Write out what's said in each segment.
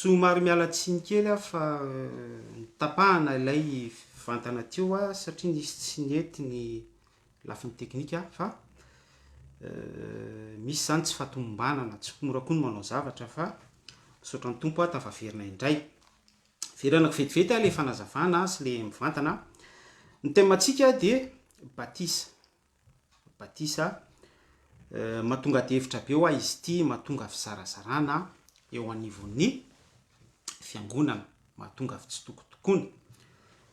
Somary miala tsiny kely aho fa notapahana ilay vantana teo satria nisy tsy nety ny lafiny teknika fa misy izany tsy fahatomombanana, tsy mora koa ny manao zavatra fa misaotra ny Tompo aho tafaverina indray. Verenako vetivety ilay fanazavana sy ilay mivantana. Ny thème-ntsika dia batisa. Batisa. Mahatonga adihevitra be hoa izy ity, mahatonga fizarazarana eo anivon'ny fiangonana, mahatonga fitsitokotokoana,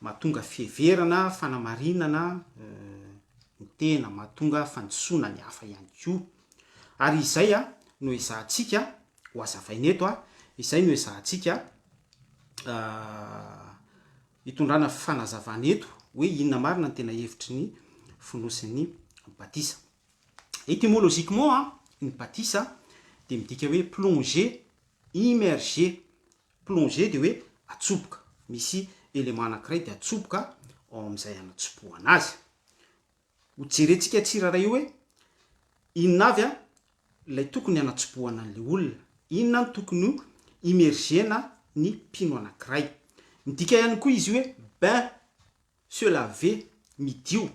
mahatonga fiheverana, fanamarinana ny tena, mahatonga fandisoana ny hafa ihany koa. Ary izay no ezahantsika ho hazavaina eto, izay no ezahantsika hitondrana fanazavana eto hoe inona marina ny tena hevitry ny fonosin'ny batisa. Etymologiquement, ny batisa dia midika hoe plonger, immerger. Plonger dia hoe atsoboka, misy élément anankiray dia atsoboka ao amin'izay anatsobohana azy. Ho jerentsika tsirairay eo hoe inona avy ilay tokony hanatsobohana an'ilay olona, inona no tokony ho immerger-na ny mpino anankiray. Midika ihany koa izy io hoe bain, se laver, midio,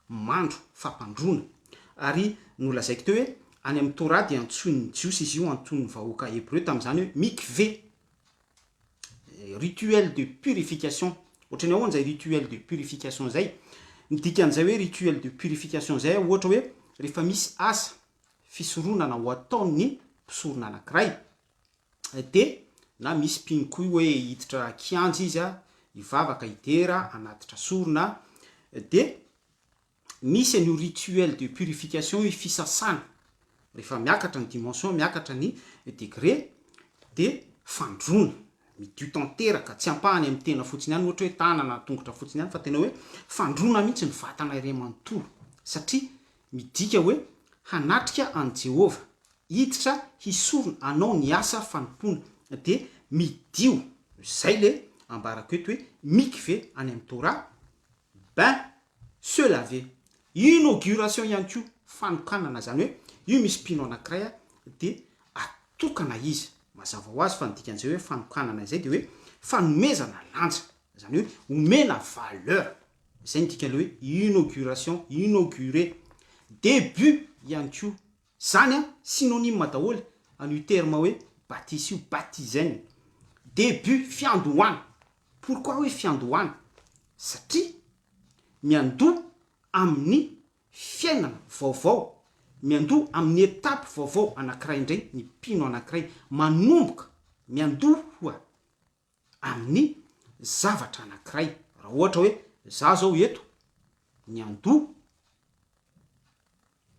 mandro, fampandroana. Ary nolazaiko teo hoe any amin'ny Torah dia antsoin'ny Jiosy izy io, antsoin'ny vahoaka Hebreo tamin'izany hoe mikveh. Rituel de purification. Ohatran'ny ahoana izay rituel de purification izay? Ny dikan'izay hoe rituel de purification izay ohatra hoe rehefa misy asa fisoronana ho ataon'ny mpisorona anankiray dia na misy mpino koa hoe hiditra kianja izy hivavaka hidera hanatitra sorona dia Misy an'io rituel de purification io fisasana, rehefa miakatra ny dimension, miakatra ny degré dia fandroana, midio tanteraka, tsy ampahany amin'ny tena fotsiny ihany ohatra hoe tanana na tongotra fotsiny ihany fa tena hoe fandroana mihitsy ny vatana iray manontolo satria midika hoe hanatrika an'i Jehovah, hiditra hisorona hanao ny asa fanompoana dia midio, izay le ambarako eto hoe mikve any amin'ny Torah, bain, se laver. Inauguration ihany koa, fanokanana, izany hoe io misy mpino anankiray dia atokana izy. Mazava ho azy fa ny dikan'izay hoe fanokanana izay dia hoe fanomezana lanja, izany hoe omena valeur. Izay ny dikan'ilay hoe inauguration, inaugurer. Début ihany koa, izany an, synonyme daholo an'io terme hoe batisa io, baptizen. Début, fiandohana. Pourquoi hoe fiandohana? Satria miandoha amin'ny fiainana vaovao, miandoha amin'ny étape vaovao anankiray indray ny mpino anankiray, manomboka miandoha amin'ny zavatra anankiray. Raha ohatra hoe za zao eto niandoha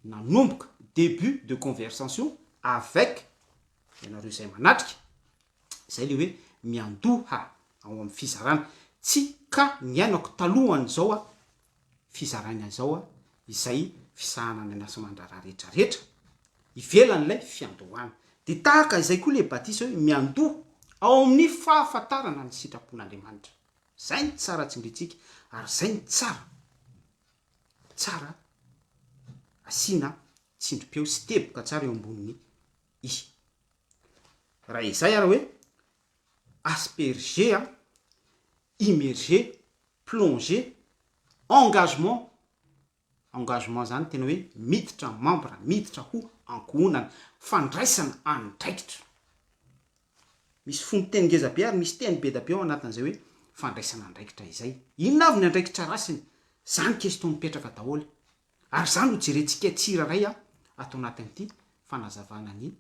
nanomboka début de conversation avec ianareo izay manatrika, izay le hoe miandoha ao amin'ny fizarana, tsy ka niainako talohan'izao a fizarana izao a izay fisahanana ny asa aman-draharaha rehetra rehetra ivelan'ilay fiandohana. Dia tahaka izay koa le batisa hoe miandoha ao amin'ny fahafantarana ny sitrapon'Andriamanitra. Izay no tsara tsindrintsika ary izay no tsara tsara asiana tsindrim-peo sy teboka tsara eo ambonin'ny i. Raha izay ary hoe asperger a, immerger, plonger, engagement, engagement zany tena hoe miditra membre, miditra ho ankohonana, fandraisana andraikitra. Misy fonon-teny ngeza be ary misy teny be da be ao anatin'izay hoe fandraisana andraikitra izay. Inona avy ny andraikitra rasiny? Zany question mipetraka daholo. Ary izany no jerentsika tsirairay ato anatin'ity fanazavana ny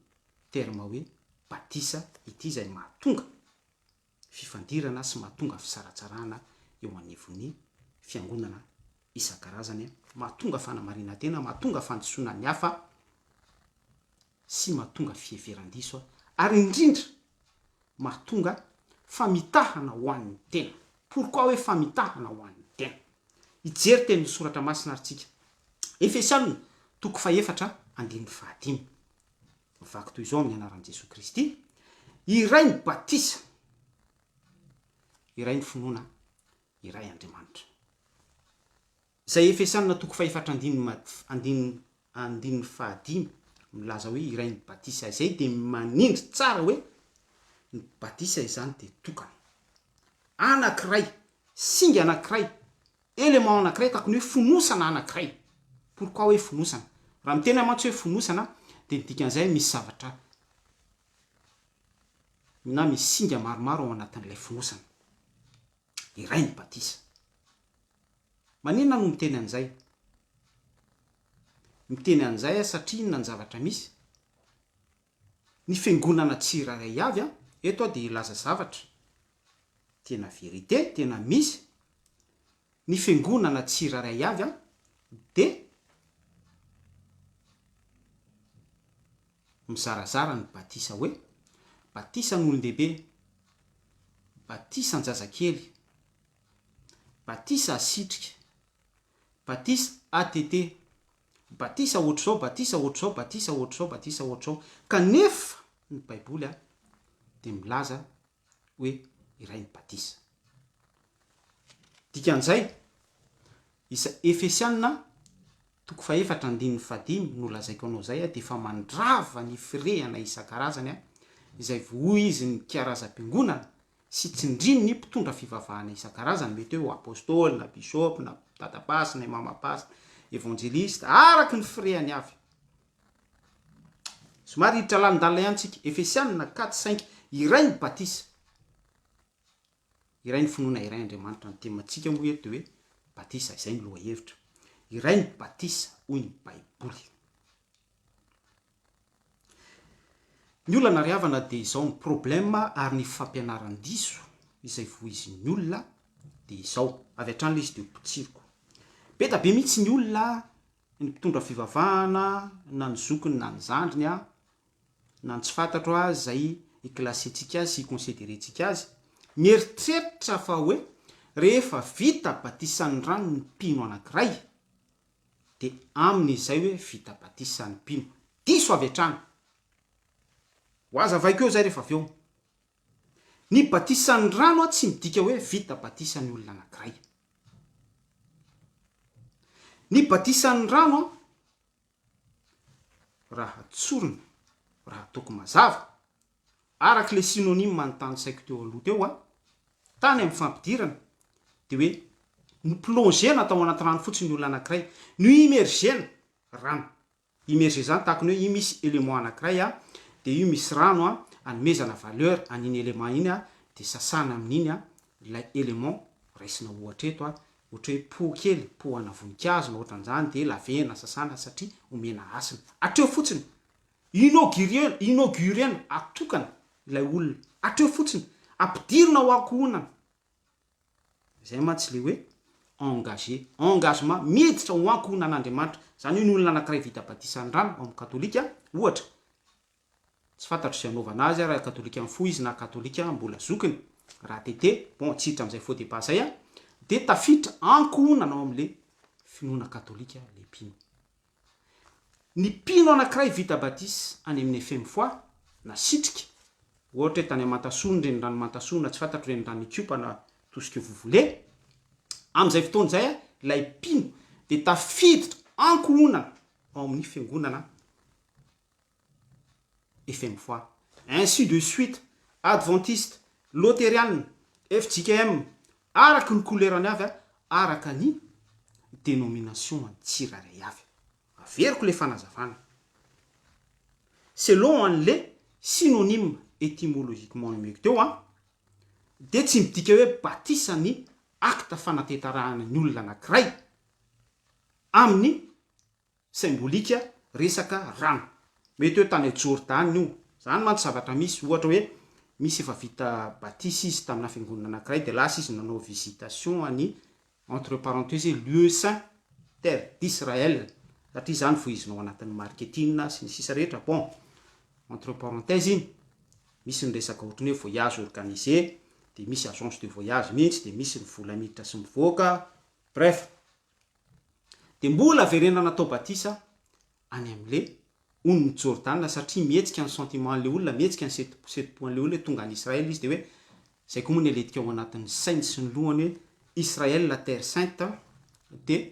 terme hoe batisa ity izay mahatonga fifandirana sy mahatonga fisaratsarahana eo anivon'ny fiangonana isan-karazany, mahatonga fanamarinan-tena, mahatonga fandisoana ny hafa sy mahatonga fiheveran-diso ary indrindra mahatonga famitahana ho an'ny tena. Pourquoi hoe famitahana ho an'ny tena? Hijery tenin'ny Soratra Masina ary tsika. Efesiana toko fahefatra andininy fahadimy. Mivaky toy izao amin'ny anaran'i Jesoa Kristy, Iray ny batisa, iray ny finoana, iray Andriamanitra. Izay Efesiana toko fahefatra andininy andininy andininy fahadimy milaza hoe iray ny batisa izay dia manindry tsara hoe. Ny batisa izany dia tokana. Anankiray, singa anankiray, élément anankiray tahaka ny hoe fonosana anankiray. Pourquoi hoe fonosana? Raha miteny aho mantsy hoe fonosana dia ny dikan'izay misy zavatra na misy singa maromaro ao anatin'ilay fonosana. Iray ny batisa. Maninona no miteny an'izay? Miteny an'izay aho satria inona ny zavatra misy? Ny fiangonana tsirairay avy an, eto aho dia hilaza zavatra tena vérité, tena misy, ny fiangonana tsirairay avy an dia mizarazara ny batisa hoe, batisan'olon-dehibe, batisan-jazakely, batisa asitrika, batisa ATT, batisa ohatr'izao, batisa ohatr'izao, batisa ohatr'izao, batisa ohatr'izao. Kanefa ny Baiboly dia milaza hoe iray ny batisa. Dikan'izay, isa Efesiana toko fahefatra andininy fahadimy no lazaiko anao izay dia efa mandrava ny firehana isan-karazany izay voizin'ny karazam-piangonana sy tsindrin'ny mpitondra fivavahana isan-karazany, mety hoe ho apostoly na bishop na dadapasy na imamapasy, evanjelista, araka ny firehany avy. Somary hiditra lalindalina ihany tsika. Efesianina 4, 5, iray ny batisa. Iray ny finoana, iray Andriamanitra. Ny temantsika moa eto dia hoe batisa, izay ny lohahevitra. Iray ny batisa, hoy ny Baiboly. Ny olana ry havana dia izao, ny problème ary ny fampianaran-diso izay voizin'ny olona dia izao, avy hatrany ilay izy dia potsiriko. Be da be mihitsy ny olona, ny mpitondra fivavahana, na ny zokiny na ny zandriny an, na ny tsy fantatro azy izay i-classer-tsika azy sy i-considerer-tsika azy, mieritreritra fa hoe rehefa vita batisan'ny rano ny mpino anankiray, dia aminy izay hoe vita batisa ny mpino. Diso avy hatrany. Ho hazavaiko eo izay rehefa avy eo. Ny batisan'ny rano tsy midika hoe vita batisa ny olona anankiray. Ny batisan'ny rano raha tsorina, raha ataoko mazava, araka ilay synonyme notanisaiko teo aloha teo an, tany amin'ny fampidirana, dia hoe no-plonger-na tao anaty rano fotsiny ny olona anankiray, no-immerger-na rano. Immerger izany tahaka ny hoe io misy élément anankiray an, dia io misy rano an, anomezana valeur an'iny élément iny an, dia sasana amin'iny an, ilay élément, raisina ohatra eto an, ohatra hoe pot kely, pot ana voninkazo na ohatran'izany dia lavehina sasana satria omena hasina. Hatreo fotsiny. Inaugurer, inaugurer-na, atokana ilay olona. Hatreo fotsiny. Ampidirina ao ankohonana. Izay mantsy ilay hoe engager, engagement, miditra ho ankohonan'Andriamanitra. Izany hoe ny olona anankiray vita batisa ny rano ao amin'ny katolika, ohatra, Tsy fantatro izay anaovana azy raha katolika mifoha izy na katolika mbola zokiny, raha TT, bon tsy hiditra amin'izay faux débat zay aho, dia tafiditra ankohonana ao amin'le finoana katolika le mpino. Ny mpino anankiray vita batisa any amin'ny FM foi na sitrika, ohatra hoe tany Mantasoa ny renirano Mantasoa na tsy fantatro renirano Ikopa na tout ce que vous voulez, amin'izay fotoana izay ilay mpino dia tafiditra ankohonana ao amin'ny fiangonana FM foi. Ainsi de suite, Adventiste, Loteriana, fjkm, araka ny couleur-ny avy araka ny dénomination-ny tsirairay avy. Averiko le fanazavana. Selon an'le synonyme étymologiquement nomeko teo an, dia tsy midika hoe batisa ny acte fanatetarahana ny olona anankiray amin'ny Symbolique resaka rano. Mety hoe tany Jordany io. Zany mantsy zavatra misy, ohatra hoe misy efa vita batisa izy tamina fiangonana anakiray de lasa izy nanao visitation any entre parenthese lieu saint, terre d'Israël, satria zany voizina ao anatin'ny marketing sy ny sisa rehetra, bon entre parenthese iny, misy ny resaka ohatran'ny hoe voyage organisé, de misy agence de voyage mihitsy, de misy ny vola miditra sy mivoaka, bref. Dia mbola averenana atao batisa any amin'le onin'i Jordana satria mihetsika ny sentiment an'le olona, mihetsika ny seti-po an'le olona hoe tonga any Israël izy dia hoe izay koa moa ny aletika ao anatin'ny sainy sy ny lohany hoe Israël la terre sainte dia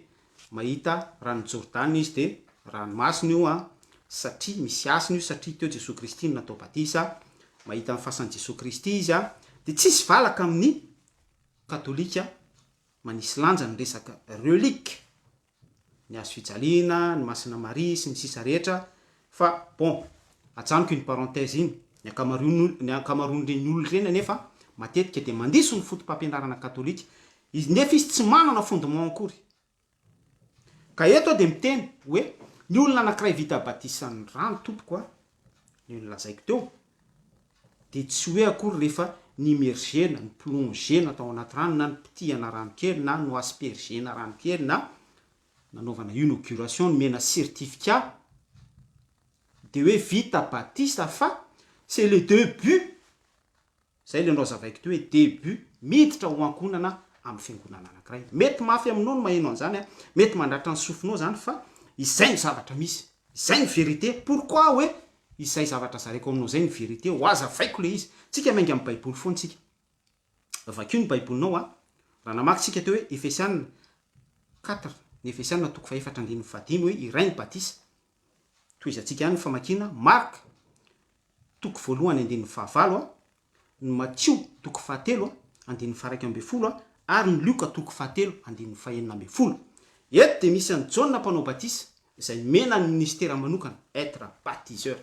mahita ranon'i Jordana izy dia ranomasina io an satria misy hasina io satria teo Jesoa Kristy no natao batisa. mahita ny fasan'i Jesoa Kristy izy a, dia tsisy valaka amin'ny katolika manisy lanja ny resaka relique, ny hazo fijaliana, ny Masina Maria sy ny sisa rehetra fa bon ajanoko iny parenthèse iny, ny ankamaroan'ny ny ankamaroan'ireny olona ireny anefa matetika dia mandiso ny foto-pampianarana katolika izy nefa izy tsy manana fondement akory. Ka eto aho dia miteny hoe ny olona anankiray vita batisan'ny rano tompoko a, io nolazaiko teo, dia tsy hoe akory rehefa ni-immerger-na, ni-plonger-na tao anaty rano na nipitihana rano kely na no-asperger-na rano kely na nanaovana inauguration nomena certificat dia hoe vita batisa fa c'est le debut Zay le noazavaiko teo hoe debut miditra ho ankohonana amin'ny fiangonana anakiray. Mety mafy aminao ny maheno an'izany an, mety mandratra ny sofinao zany fa izay no zavatra misy, izay no vérité, pourquoi hoe izay zavatra zaraiko aminao izay no vérité, ho azavaiko le izy. Tsika miainga amin'ny baiboly foana tsika. Vakio ny baibolinao an, raha namaky tsika teo hoe Efesiana quatre, ny Efesiana toko fahefatra andininy fahadimy hoe iray ny batisa, Tohizantsika ihany ny famakiana Marka toko voalohany andininy fahavalo a, ny Matio toko fahatelo a, andininy faha-11 a, ary ny Lioka toko fahatelo andininy faha-16. Eto dia misy an'i Jaona Mpanao Batisa izay nomena ny minisitera manokana, être baptiseur.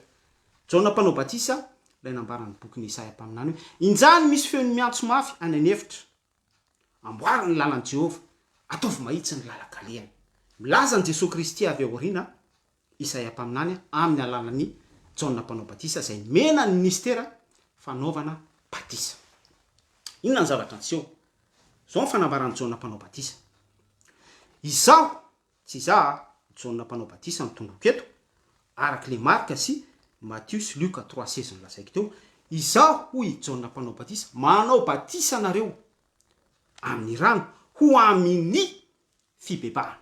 Jaona Mpanao Batisa ilay nambaran'ny bokin'i Isaia mpaminany hoe, Injany misy feon'ny miantso mafy any an'efitra. Amboary ny lalan'i Jehovah, ataovy mahitsy ny lalan-kalehany. Milaza an'i Jesoa Kristy avy ao aoriana Isaia mpaminany amin'ny alalan'i Jaona Mpanao Batisa izay nomena ny minisitera fanaovana batisa. Inona ny zavatra niseho? Izao ny fanambaran'i Jaona Mpanao Batisa, Izaho Tsy izaho a, Jaona mpanao batisa no tondroiko eto, araka ilay Marka sy Matio sy Lioka 3,16 nolazaiko teo, Izaho, hoy i Jaona mpanao batisa, manao batisa anareo amin'ny rano ho amin'ny fibebahana.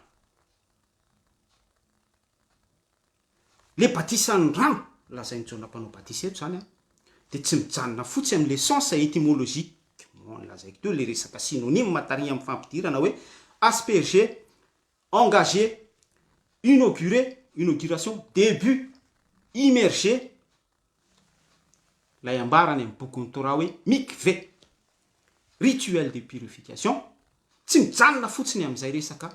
Le batisan'ny rano lazain'i Jaona mpanao batisa eto izany an, dia tsy mijanona fotsy amin'le sens étymologiquement nolazaiko teo, le resaka synonyme tary amin'ny fampidirana hoe asperger, engager, inaugurer, inauguration, début, immerger, ilay ambara any amin'ny bokin'ny Torah hoe mikveh, rituel de purification, tsy mijanona fotsiny amin'izay resaka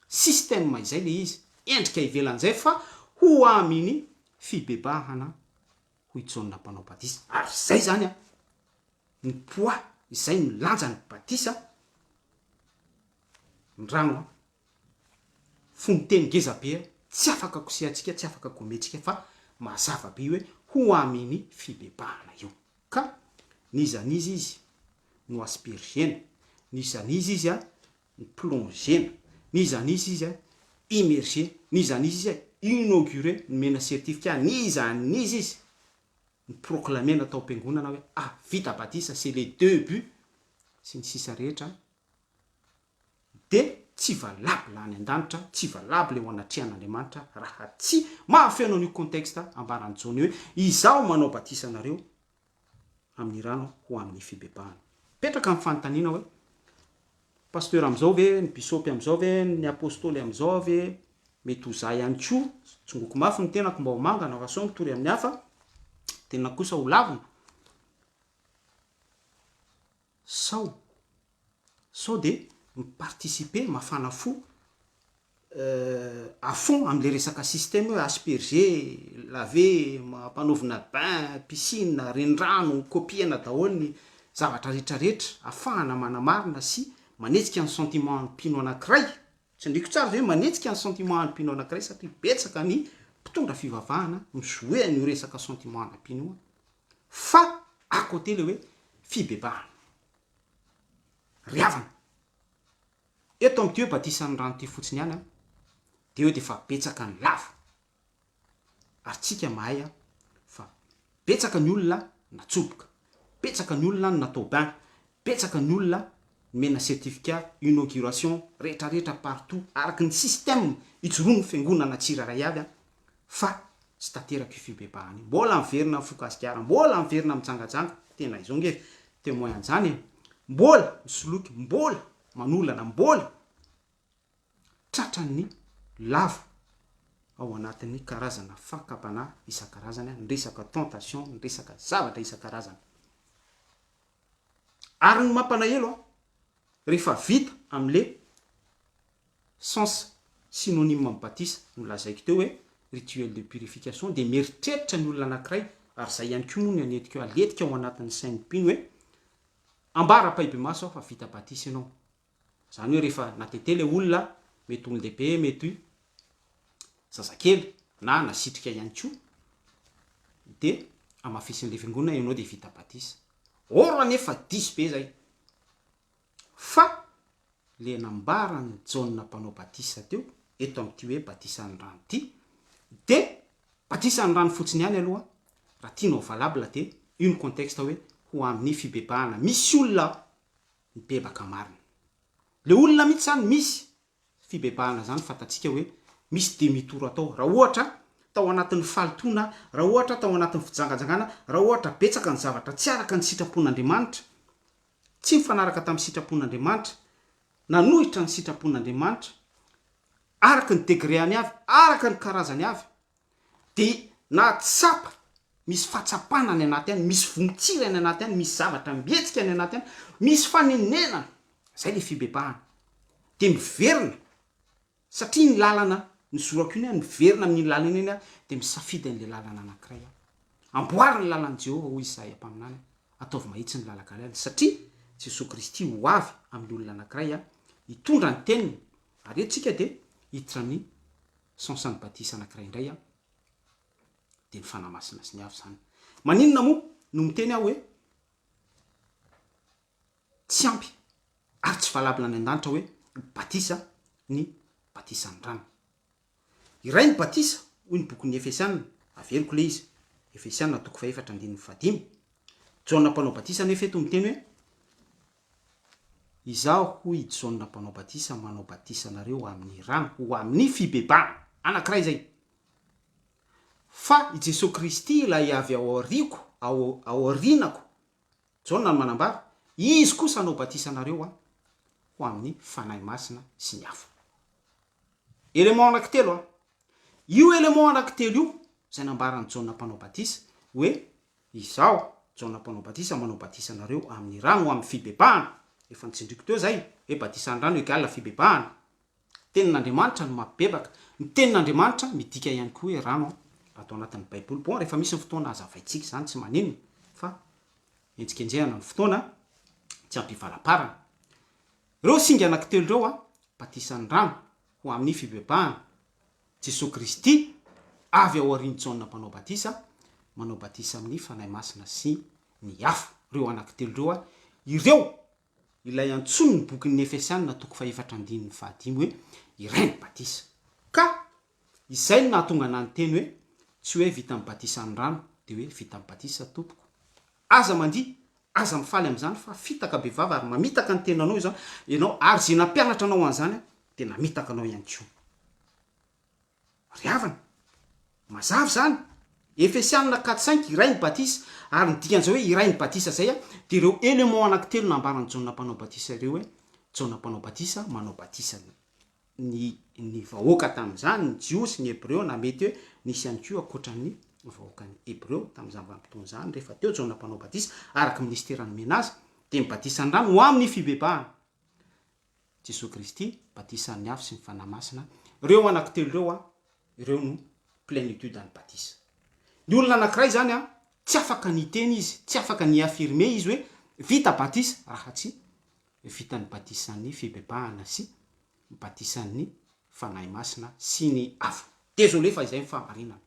système izay le izy, endrika ivelan'izay fa ho amin'ny fibebahana hoy Jaona mpanao batisa, ary izay izany an, ny poids, izay no lanjan'ny batisa, ny rano an, Fononteny ngeza be tsy afaka kosehantsika, tsy afaka gomentsika fa mazava be hoe ho aminy fibebahana io. Ka n'iza n'iza izy no aspergena, n'iza n'iza izy no plongena, n'iza n'iza izy immerger, n'iza n'iza izy inaugurer, nomena certificat, n'iza n'iza izy no proclamer-na tao am-piangonana hoe ah vita batisa, c'est le debut sy ny sisa rehetra. dia tsy valable any an-danitra, tsy valable eo anatrehan'Andriamanitra raha tsy mahafeno an'io contexte ambaran'i Jaona io hoe izaho manao batisa anareo amin'ny rano ho amin'ny fibebahana. Mipetraka ny fanontaniana hoe pasteur amin'izao ve, ny bisopy amin'izao ve, ny apostoly amin'izao ve, mety ho za ihany koa, tsongoko mafy ny tenako mba ho mangana fa sao mitory amin'ny hafa, tena kosa ho lavina. Sao sao de mi-participer mafana fo à fond amle resaka système hoe asperger, laver, ampanaovina bain, piscine, renirano, copier-na daholo ny zavatra retraretra afahana manamarina sy manetsika ny sentiment ny mpino anakiray, tsindriko tsara zay hoe manetsika ny sentiment ny mpino anakiray satria betsaka ny mpitondra fivavahana mi-jouer an'io resaka sentiment ana mpino io Fa à côté le hoe fibebahana. Ry havana, eto amin'ity hoe batisan'ny rano ity fotsiny ihany an, dia eo dia efa betsaka ny lava. Ary tsika mahay an, fa betsaka ny olona natsoboka, betsaka ny olona natao bain, betsaka ny olona nomena certificat inauguration retraretra partout araka ny système ijoroan'ny fiangonana tsirairay avy an, fa tsy tanteraka io fibebahana io. Mbola miverina mifoka sigara, mbola miverina mijangajanga, tena izao nge temoin an'izany e, mbola misoloky, mbola manolana, mbola tratran'ny lavo. ao anatin'ny karazana fakam-panahy isan-karazany, ny resaka tentation, ny resaka zavatra isan-karazany. Ary ny mampalahelo an, rehefa vita amle sens synonyme amin'ny batisa nolazaiko teo hoe rituel de purification dia mieritreritra ny olona anakiray, ary zay ihany koa moa no anetiko aletika ao anatin'ny sain'ny mpino hoe ambara ampahibemaso aho fa vita batisa ianao. Zany hoe rehefa natete le olona, mety olon-dehibe, mety zazakely na nasitrika ihany koa, dia hamafisin'ilay fiangonana ianao dia vita batisa. Or anefa diso be zay. Fa le nambaran'i Jaona mpanao batisa teo, eto amin'ity hoe batisan'ny rano ity, dia batisan'ny rano fotsiny ihany aloha, raha tianao valable dia io ny contexte hoe ho amin'ny fibebahana. Misy olona mibebaka marina. Le olona mihitsy zany misy fibebahana zany fantatsika hoe misy demi tour atao raha ohatra tao anatin'ny fahalotoana, raha ohatra tao anatin'ny fijangajangana, raha ohatra betsaka ny zavatra tsy araka ny sitrapon'Andriamanitra, tsy nifanaraka tamin'ny sitrapon'Andriamanitra, nanohitra ny sitrapon'Andriamanitra, araka ny degré-any avy, araka ny karazany avy. Dia nahatsapa, misy fahatsapana any anaty any, misy vontsira any anaty any, misy zavatra mihetsika any anaty any, misy fanenenana, zay le fibebahana. Dia miverina, satria iny lalana nizorako iny aho, miverina amin'iny lalana iny aho, dia misafidy an'le lalana anankiray aho. Amboary ny lalan'i Jehovah, hoy Isaia mpaminany, ataovy mahitsy ny lalan-kalehany, satria Jesoa Kristy ho avy amin'ny olona anankiray hitondra ny teniny, ary eto isika dia hiditra ny sens ny batisa anakiray indray an, dia ny Fanahy Masina sy ny avy izany. Maninona moa no miteny aho hoe tsy ampy ary tsy valable any an-danitra hoe batisa ny batisan'ny rano. Iray ny batisa, hoy ny bokin'ny Efesiana, averiko ilay izy, Efesiana toko fahefatra andininy fahadimy. Jaona mpanao batisa anefa eto miteny hoe Izaho, hoy i Jaona Mpanao Batisa, manao batisa anareo amin'ny rano ho amin'ny fibebahana. Anankiray izay. Fa i Jesoa Kristy ilay avy ao aoriako, ao aorianako, Jaona no manambara, Izy kosa hanao batisa anareo ho amin'ny Fanahy Masina sy ny afo. Élément anankitelo an. Io élément anankitelo io, izay nambaran'i Jaona Mpanao Batisa, hoe Izaho, Jaona Mpanao Batisa, manao batisa anareo amin'ny rano ho amin'ny fibebahana. Efa notsindriako teo izay, hoe batisan'ny rano égale fibebahana. Tenin'Andriamanitra no mampibebaka. Ny tenin'Andriamanitra midika ihany koa hoe rano ato anatin'ny Baiboly. Bon, rehefa misy ny fotoana hazavaintsika izany, tsy maninona, fa henjikenjehana ny fotoana, tsy ampivalaparana. Ireo singa anankitelo ireo, batisan'ny rano ho amin'ny fibebahana, Jesoa Kristy, avy ao aorian'i Jaona Mpanao Batisa, manao batisa amin'ny Fanahy Masina sy ny afo. Ireo anankitelo ireo, ireo ilay antsoin'ny bokin'ny Efesiana toko fahefatra andininy fahadimy hoe iray ny batisa. Ka izay no nahatonga anah niteny hoe tsy hoe vita ny batisan'ny rano dia hoe vita ny batisa tompoko. Aza mandihy, aza mifaly amin'izany fa fitaka bevava ary mamitaka ny tenanao izany ianao ary izay nampianatra anao an'izany dia namitaka anao ihany koa. Ry havana, mazava izany. Efesianina quatre cinq, iray ny batisa, ary ny dikan'izay hoe iray ny batisa izay dia ireo éléments anankitelo nambaran'i Jaona Mpanao Batisa ireo hoe Jaona Mpanao Batisa manao batisa ny ny vahoaka tamin'izany, ny Jiosy, ny Hebreo, na mety hoe nisy ihany koa ankoatran'ny vahoakan'ny Hebreo tamin'izany vanim-potoana izany, rehefa teo Jaona Mpanao Batisa, araka ny minisitera nomena azy, dia ny batisan'ny rano ho amin'ny fibebahana. Jesoa Kristy, batisan'ny afo sy ny Fanahy Masina, ireo anankitelo ireo an, ireo no plenitude an'ny batisa. Ny olona anankiray izany an, tsy afaka ny hiteny izy, tsy afaka ny hi-affirmer izy hoe vita batisa raha tsy vita ny batisan'ny fibebahana sy batisan'ny Fanahy Masina sy ny afo. Désolé fa izay ny fahamarinana.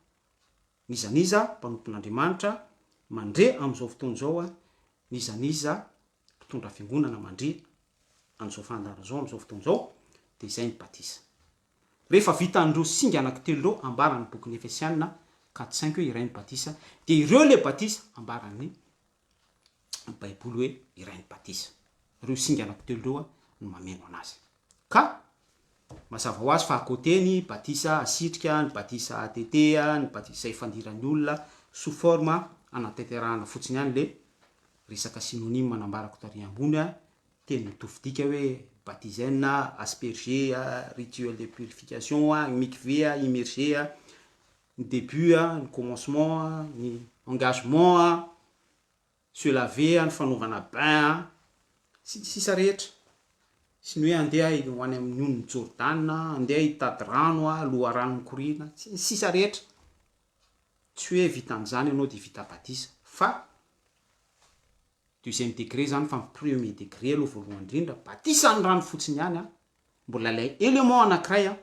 N'iza n'iza mpanompon'Andriamanitra mandre amin'izao fotoana izao an, n'iza n'iza mpitondra fiangonana mandre an'izao fandaharana izao amin'izao fotoana izao dia izay ny batisa. Rehefa vita an'ireo singa anankitelo ireo ambaran'ny bokin'ny Efesiana quatre cinq hoe iray ny batisa dia ireo ilay batisa ambaran'ny Baiboly hoe iray ny batisa. Ireo singa anankitelo ireo no mameno anazy. Ka mazava ho azy fa à côté ny batisa asitrika, ny batisa ATT, ny batisa izay ifandiran'ny olona sous forme anatanterahana fotsiny ihany le resaka synonyme nambarako tary ambony, teny mitovy dika hoe baptisena, asperger, rituel de purification, mikve, immerger. Ny début a, ny commencement a, ny engagement a, se laver a, ny fanaovana bain a, sy ny sisa rehetra. Sy ny hoe andeha ho any amin'ny onin'i Jordana, andeha hitady rano a, loharano mikoriana, sy ny sisa rehetra. Tsy hoe vita an'izany ianao dia vita batisa fa deuxième degré zany fa ny premier degré aloha voalohany indrindra, batisa ny rano fotsiny ihany a, mbola ilay élément anankiray a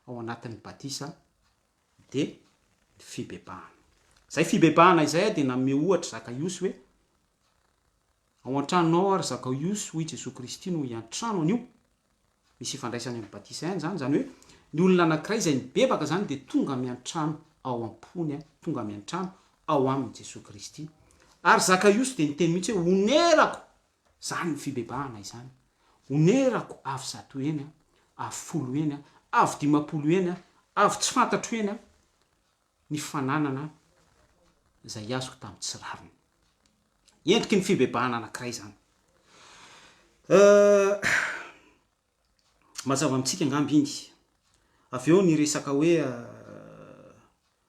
ao anatin'ny batisa dia ny fibebahana. Izay fibebahana izay dia nanome ohatra Zakaiosy hoe, Ao an-tranonao aho ry Zakaiosy, hoy Jesoa Kristy no hiantrano anio. Misy ifandraisany amin'ny batisa ihany izany, izany hoe ny olona anankiray izay mibebaka izany dia tonga miantrano ao am-pony, tonga miantrano ao aminy Jesoa Kristy. Ary Zakaiosy dia niteny mihitsy hoe, Onerako! Izany ny fibebahana izany. Onerako avo zato heny, avo folo heny, avo 50 heny, avo tsy fantatro heny ny fananana izay azoko tamin'ny tsy rariny. Endriky ny fibebahana anankiray izany. Mazava amintsika angamba iny. Avy eo ny resaka hoe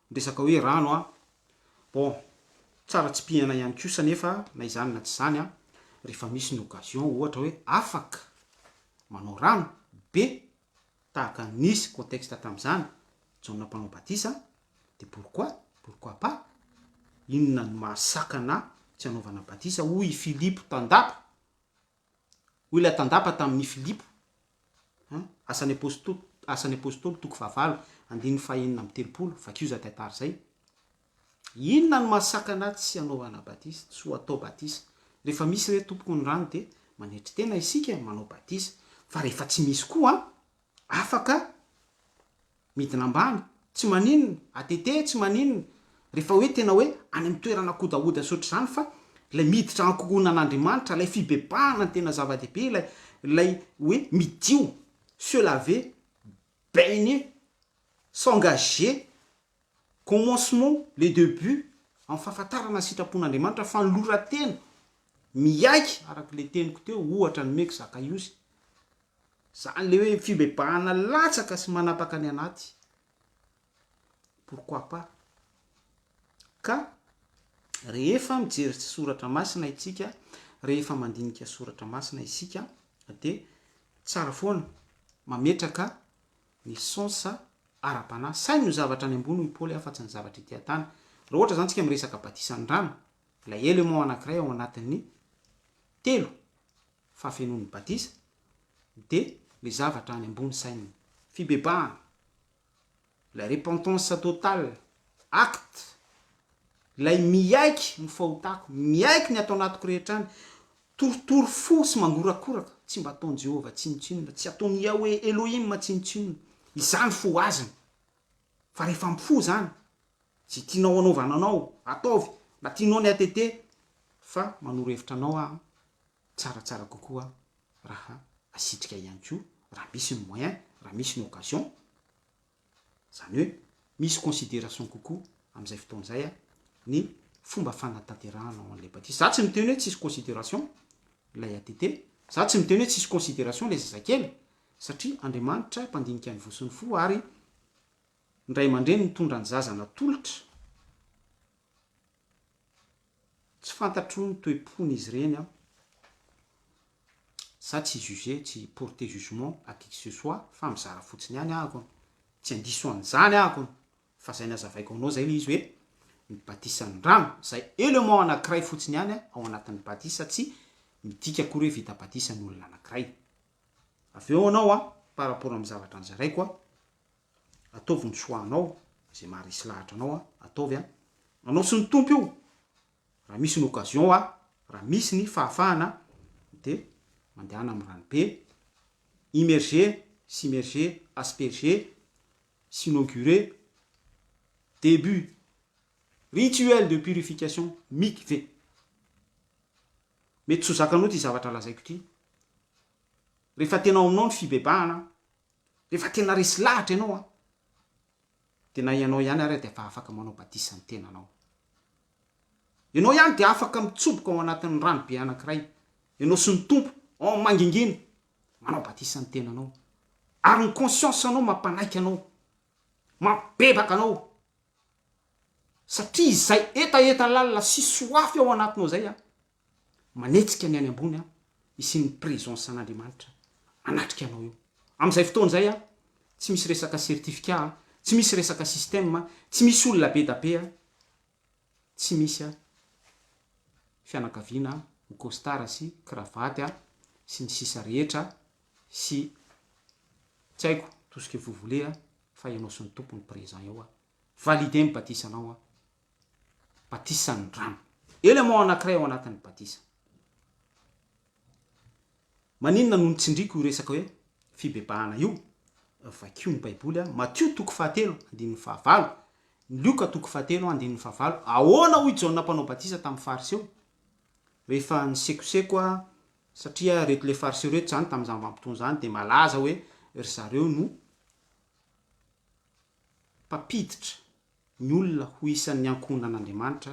ny resaka hoe rano an, bon, tsara tsipihana ihany kosa anefa na izany na tsy izany an, rehefa misy ny occasion ohatra hoe afaka manao rano be tahaka ny nisy contexte tamin'izany, Jaona mpanao batisa, de pourquoi, pourquoi pas, inona no mahasakana tsy hanaovana batisa hoy i Filipo tandapa. Hoy ilay tandapa tamin' i Filipo, an, Asan'ny Apôstôly, Asan'ny Apôstôly toko fahavalo, andininy fahenina amby 30, vakio izay tantara izay. Inona no mahasakana tsy hanaovana batisa, tsy ho atao batisa? Rehefa misy re tompoko ny rano dia manetry tena isika manao batisa, fa rehefa tsy misy koa an, afaka Midina ambany, tsy maninona, ATT, tsy maninona, rehefa hoe tena hoe any amin'ny toerana kodahoda sy ohatr'izany fa ilay miditra ankohonan'Andriamanitra, ilay fibebahana no tena zava-dehibe, ilay ilay hoe midio, se laver, baigner, s'engager, commencement, le debut, amin'ny fahafantarana ny sitrapon'Andriamanitra, fanoloran-tena, miaiky araka ilay teniko teo, ohatra nomeko Zakaiosy, Zany le hoe fibebahana latsaka sy manapaka ny anaty. Pourquoi pas? Ka rehefa mijery soratra masina isika, rehefa mandinika soratra masina isika dia tsara foana mametraka ny sens ara-panahy. Saino ny zavatra any ambony hoy Paoly afa-tsy ny zavatra ety an-tany. Raha ohatra zany tsika miresaka batisan'ny rano, ilay élément anankiray ao anatin'ny telo fahafenoan'ny batisa dia le zavatra any ambony sainina, fibebahana, ilay repentance totale, acte, ilay miaiky ny fahotako, miaiky ny ato anatiko rehetra any, torotoro fo sy mangorakoraka, tsy mba ataon'i Jehovah tsinontsinona, tsy ataon'i Yahweh Elohim tsinontsinona, izany fohazina, fa rehefa mifoha izany, izay tianao hanaovana anao, ataovy, na tianao ny ATT, fa manoro hevitra anao aho, tsaratsara kokoa raha asitrika ihany koa raha misy ny moyen, raha misy ny occasion, izany hoe misy consideration kokoa amin'izay fotoana izay ny fomba fanatanterahana ao an'ilay batisa. Za tsy miteny hoe tsisy consideration ilay ATT, za tsy miteny hoe tsisy consideration ilay zazakely, satria Andriamanitra mpandinika ny voa sy ny fo ary ny ray aman-dreny mitondra ny zaza natolotra, Tsy fantatro ny toe-pon'izy ireny an! Za tsy hi-juger, tsy hi-porter jugement à qui que ce soit fa mizara fotsiny ihany ahako an! Tsy handiso an'izany ahako an! Fa zay nazavaiko anao zay le izy hoe ny batisan'ny rano, zay element anakiray fotsiny ihany ao anatin'ny batisa tsy midika akory hoe vita batisa ny olona anakiray. Avy eo anao an, par rapport amin'ny zavatra nozaraiko an, Ataovy ny choix anao, izay maharesy lahatra anao a, ataovy a. Anao sy ny Tompo io. Raha misy ny occasion a, raha misy ny fahafahana dia mandehana amin'ny ranobe, immerger, s'immerger, asperger, s'inaugurer, début, rituel de purification, mikve. Mety tsy ho zakanao ity zavatra lazaiko ity. Rehefa tena ao aminao ny fibebahana, Rehefa tena resy lahatra ianao an, dia na ianao ihany ary dia efa afaka manao batisa ny tenanao. Ianao ihany dia afaka mitsoboka ao anatin'ny rano be anankiray, ianao sy ny Tompo, ao mangingina, manao batisa ny tenanao. Ary ny conscience anao mampanaiky anao, mampibebaka anao. Satria izay hetaheta lalina sy soafy ao anatinao izay an, manetsika ny any ambony an, hisian'ny présence an'Andriamanitra hanatrika anao eo. Amin'izay fotoana izay an, tsy misy resaka certificat an, tsy misy resaka système an, tsy misy olona be da be an, tsy misy an, fianakaviana ho costard sy cravate an, sy ny sisa rehetra sy tsy haiko, tout ce que vous voulez an, fa ianao sy ny Tompo no présent eo an. Valider ny batisanao an. Batisan'ny rano. Élément anankiray ao anatin'ny batisa. Maninona no nitsindriko io resaka hoe fibebahana io? Vakio ny Baiboly an. Matio toko fahatelo andininy fahavalo. Ny Lioka toko fahatelo andininy fahavalo. Ahoana hoy Jaona mpanao batisa tamin'ny Fariseo? Rehefa nisekoseko an, satria ireto le Fariseo ireto izany tamin'izany vanim-potoana izany dia malaza hoe ry zareo no mpampiditra ny olona ho isan'ny ankohonan'Andriamanitra,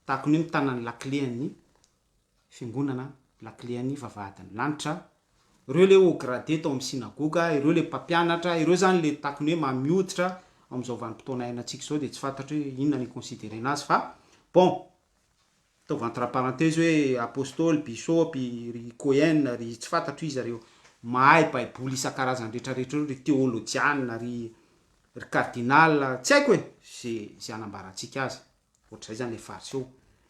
tahaka ny hoe mitana ny lakilean'ny fiangonana, lakilean'ny vavahadin'ny lanitra. Ireo ilay haut gradé tao amin'ny synagoga, ireo ilay mpampianatra, ireo izany ilay tahaka ny hoe mamy hoditra, amin'izao vanim-potoana iainantsika izao dia tsy fantatro hoe inona ny hi-considerena azy fa bon, Ataovy entre parenthèse hoe apostoly, bishop, ry Cohen, ry tsy fantatro iza reo mahay baiboly isan-karazany rehetra rehetra reo, ry teolojiana, ry ry cardinal, tsy haiko e, ze ze anambarantsika azy. Ohatr'izay zany le fariseo.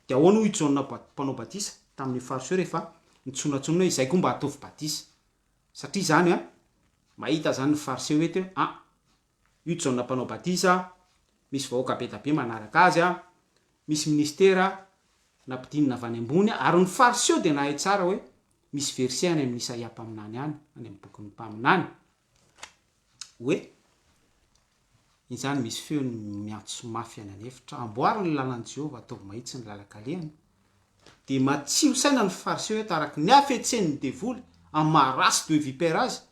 De ahoana hoy Jaona mpanao batisa tamin'ny fariseo rehefa nitsonatsona hoe izay koa mba ataovy batisa. Satria zany an, mahita zany ny fariseo eto hoe an, Io Jaona Mpanao Batisa, misy vahoaka be da be manaraka azy, misy ministera nampidinina avy any ambony, ary ny Fariseo dia nahay tsara hoe misy verset any amin'i Isaia mpaminany any, any amin'ny bokin'ny mpaminany, hoe, Injany misy feo miantso mafy any an'efitra, amboary ny lalan'i Jehovah, ataovy mahitsy ny lalan-kalehany. Dia matsilo saina ny Fariseo eto, araka ny hafetsen'ny devoly, amin'ny maha race de vipère azy,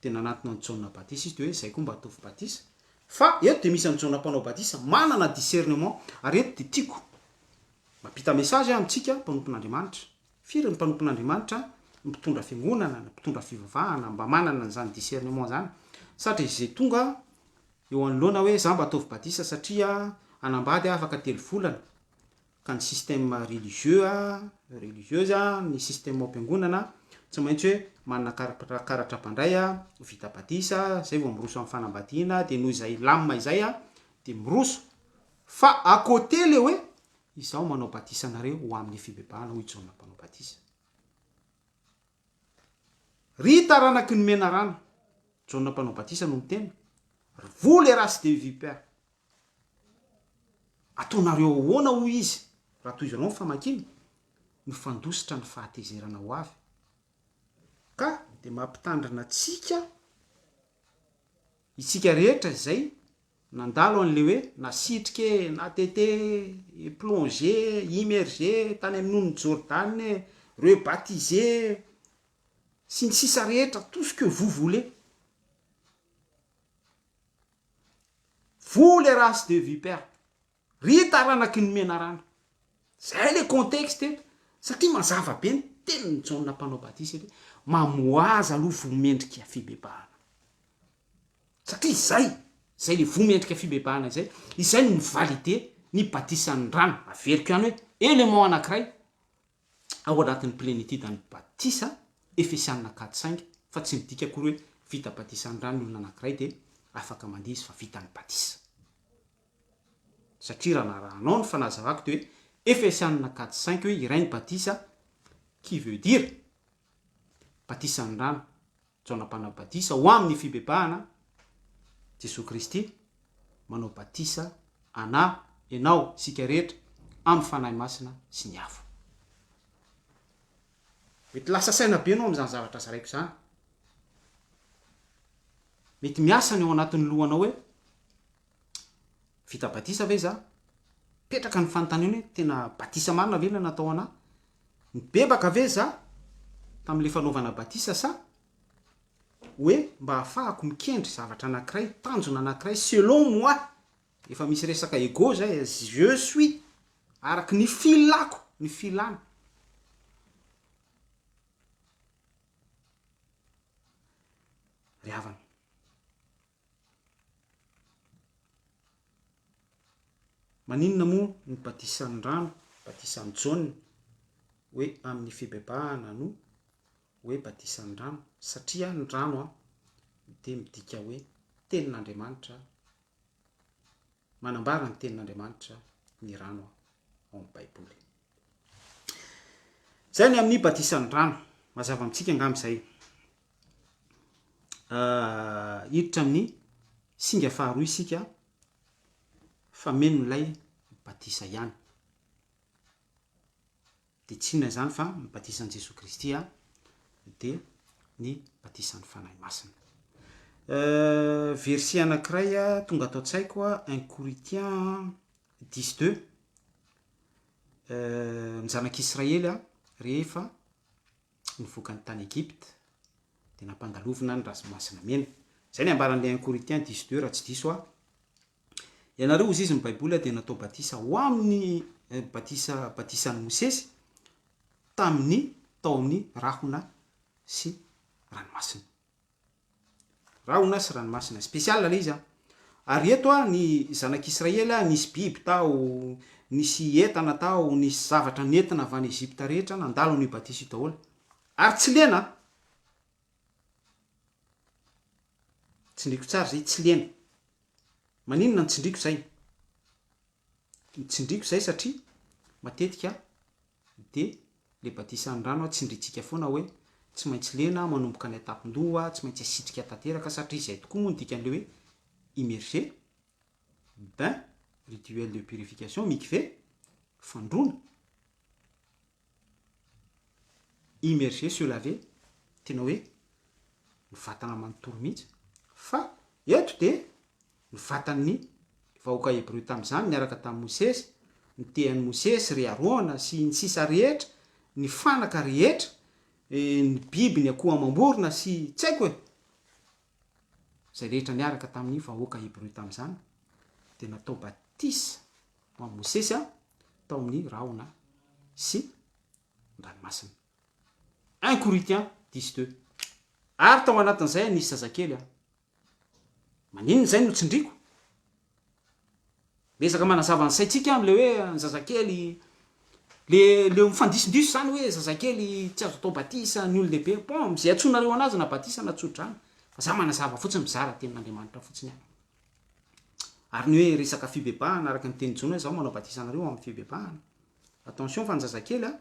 Dia nanatona an'i Jaona Batisa izy dia hoe izay koa mba ataovy batisa. Fa eto dia misy an'i Jaona mpanao batisa manana discernement ary eto dia tiako mampita message aho amintsika mpanompon'Andriamanitra. Firy ny mpanompon'Andriamanitra, ny mpitondra fiangonana, ny mpitondra fivavahana mba manana an'izany discernement izany? Satria izay tonga eo anoloana hoe za mba ataovy batisa satria hanambady aho afaka telo volana. Ka ny système religieux a, religieuse a, ny système ao am-piangonana tsy maintsy hoe manana karatra mpandray a, vita batisa, zay vao miroso amin'ny fanambadiana, de noho izay lamina izay a, de miroso. Fa à côté le hoe izaho manao batisa anareo ho amin'ny fibebahana hoy Jaona mpanao batisa. Ry taranaky ny menarana, Jaona mpanao batisa no miteny, ry vous les races des vipères. Ataonareo ahoana hoy izy, raha tohizanao ny famakiana, no fandositra ny fahatezerana ho avy. Ka dia mampitandrina antsika, isika rehetra izay nandalo an'ilay hoe nasitrika e, natete e, plongé, immergé tany amin'ny onin'i Jordana e, rebaptisé sy ny sisa rehetra, tout ce que vous voulez. Vous les races de vipères, ry taranaky ny menarana. Zay le contexte eto, satria mazava be ny tenin'i Jaona mpanao batisa eto hoe mamoaza aloha voa mendrika fibebahana. Satria izay, izay le voa mendrika fibebahana izay, izay no mi-valider ny batisan'ny rano. Averiko ihany hoe élément anankiray ao anatin'ny plenitude an'ny batisa, Efesianina quatre cinq, fa tsy midika akory hoe vita batisa ny rano ny olona anankiray dia afaka mandeha izy fa vita ny batisa. Satria raha narahanao ny fanazavako dia hoe Efesianina quatre cinq hoe iray ny batisa qui veut dire batisan'ny rano. Jaona mpanao batisa ho amin'ny fibebahana, Jesoa Kristy manao batisa anà, ianao, isika rehetra, amin'ny Fanahy Masina sy ny afo. Mety lasa saina be ianao amin'izany zavatra zaraiko izany. Mety miasa ny ao anatin'ny lohanao hoe, vita batisa ve za? Petraka ny fanontaniana hoe, tena batisa marina ve ilay natao anà? Nibebaka ve za tamin'ilay fanaovana batisa sa hoe mba ahafahako mikendry zavatra anankiray, tanjona anankiray selon moi, efa misy resaka ego zay, je suis araky ny filako, ny filana. Ry havana. Maninona moa ny batisan'ny rano, batisan'i Jaona, hoe amin'ny fibebahana no hoe batisan'ny rano? Satria ny rano dia midika hoe tenin'Andriamanitra, manambara ny tenin'Andriamanitra ny rano ao amin'ny Baiboly. Izay ny amin'ny batisan'ny rano. Mazava amintsika angamba izay. Hiditra amin'ny singa faharoa isika famenon'ilay batisa ihany. Dia tsy inona izany fa ny batisan'i Jesoa Kristy dia ny batisan'ny Fanahy Masina. Verset anankiray tonga ato an-tsaiko, un Corinthiens dix deux, ny zanak'Israely rehefa nivoaka ny tany Egypta dia nampandalovina ny ranomasina mena. Izay ny ambaran'ilay un Corinthiens dix deux raha tsy diso aho. Ianareo hozy izy ny Baiboly dia natao batisa ho amin'ny batisa batisan'i Mosesy tamin'ny tao amin'ny rahona sy ranomasina. Rahona sy ranomasina. Spécial ilay izy an. Ary eto an, ny zanak'Israely an, nisy biby tao, nisy entana tao, nisy zavatra nentina avy any Egypta rehetra nandalo an'io batisa io daholo. Ary tsy lena an. Tsindriko tsara izay, tsy lena. Maninona no tsindriko izay? Ny tsindriko izay satria matetika dia le batisan'ny rano tsindrintsika foana hoe tsy maintsy lena manomboka any an-tampon-doha, tsy maintsy asitrika tanteraka satria izay tokoa moa ny dikan'le hoe immerger, bain, rituel de purification, mikve, fandroana. Immerger, se laver, tena hoe ny vatana manontolo mihitsy, fa eto dia ny vatan'ny vahoaka hebreo tamin'izany niaraka tamin'i Mosesy, ny tehan'i Mosesy, ry Arona sy ny sisa rehetra, ny fanaka rehetra, ny biby, ny akoho amam-borona sy tsy haiko e! Izay rehetra niaraka tamin'ny vahoaka hebreo tamin'izany dia natao batisa ho an'i Mosesy tao amin'ny rahona sy ny ranomasina. Un Corinthiens dix deux. Ary tao anatin'izay nisy zazakely aho. Maninona izay no tsindriko? Miezaka manazava ny saintsika amin'ilay hoe ny zazakely, le le mifandisondiso izany hoe zazakely tsy azo atao batisa, ny olon-dehibe, bon, izay antsoinareo anazy na batisa na tso-drano, fa za manazava fotsiny, mizara tenin'Andriamanitra fotsiny aho. Ary ny hoe resaka fibebahana araka ny tenin'i Jaona hoe zaho manao batisa anareo amin'ny fibebahana. Attention fa ny zazakely a,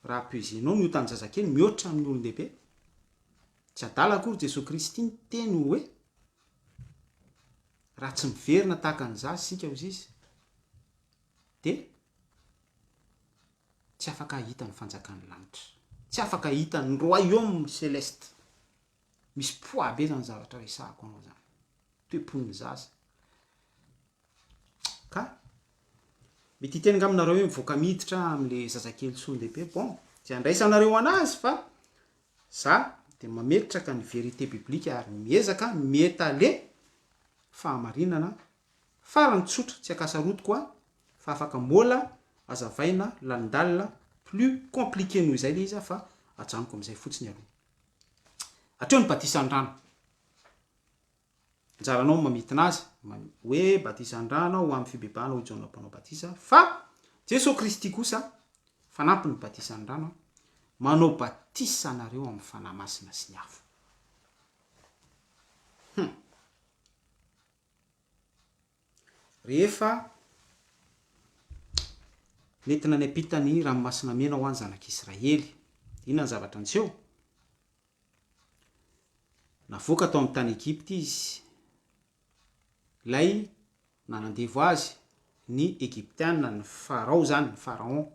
raha peser-nao ny otan'ny zazakely mihoatra amin'ny olon-dehibe. Tsy adala akory Jesoa Kristy niteny hoe raha tsy miverina tahaka ny zaza isika hozy izy dia tsy afaka hahita ny fanjakan'ny lanitra. Tsy afaka hahita ny royaume celeste. Misy poids be zany zavatra resahako anao zany. Toe-pon'ny zaza. Ka mety hiteny angamba nareo hoe mivoaka miditra amle zazakely sy olon-dehibe. Bon, tsy andraisanareo anazy fa za de mametraka ny vérité biblique ary miezaka mi-étaler fahamarinana farany tsotra tsy ankasarotiko aho fa afaka mbola azavaina lalindalina plus compliqué noho izay le izy fa ajanoko amizay fotsiny aloha. Hatreo ny batisan'ny rano. Anjaranao ny mamintina azy, hoe batisan-drano ho amin'ny fibebahana hoy Jaona Mpanao Batisa, fa Jesoa Kristy kosa, fanampin'ny batisan-drano, manao batisa anareo amin'ny Fanahy Masina sy ny afo. Hum. Rehefa nentina niampita ny Ranomasina Mena ho an'ny Zanak'Israely, inona ny zavatra niseho? Navoaka tao amin'ny tany Egypta izy, ilay nanandevo azy, ny Egyptiana, ny Farao izany, ny Pharaon.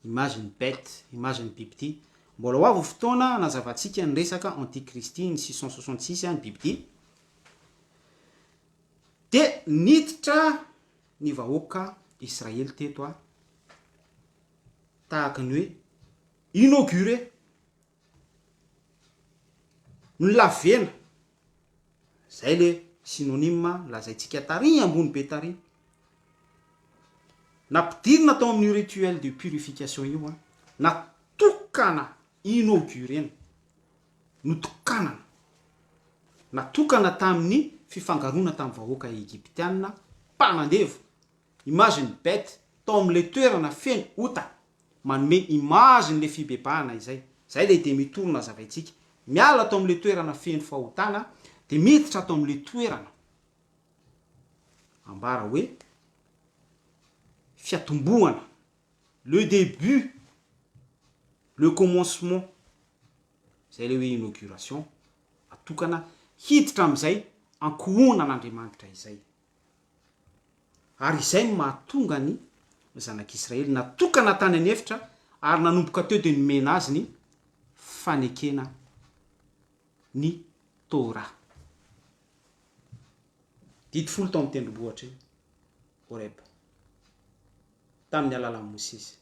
Image ny bête, image ny bibidia. Mbola ho avy ny fotoana hanazavantsika ny resaka antikristy, ny 666, ny bibidia. Dia niditra ny vahoaka Israely teto tahaka ny hoe inauguré Nolavena, zay le synonyme lazaintsika tary ambony be tary. Nampidirina tao amin'io rituel de purification io an, natokana, inaugurena, notokanana, natokana tamin'ny fifangaroana tamin'ny vahoaka egyptiana mpanandevo. Image ny bête tao amin'ilay toerana feno ota. Manome image n'ilay fibebahana izay. Izay ilay demi tour nazavaintsika. Miala ato amin'ilay toerana feno fahotana dia miditra ato amin'ilay toerana ambara hoe fiatombohana, le début, le commencement. Izay ilay hoe inauguration, atokana hiditra amin'izay ankohonan'Andriamanitra izay. Ary izay no mahatonga ny zanak'Israely natokana tany an'efitra ary nanomboka teo dia nomena azy ny fanekena ny Torah. Didy folo tao amin'ny tendrombohitr'i Horeba, tamin'ny alalan'i Mosesy.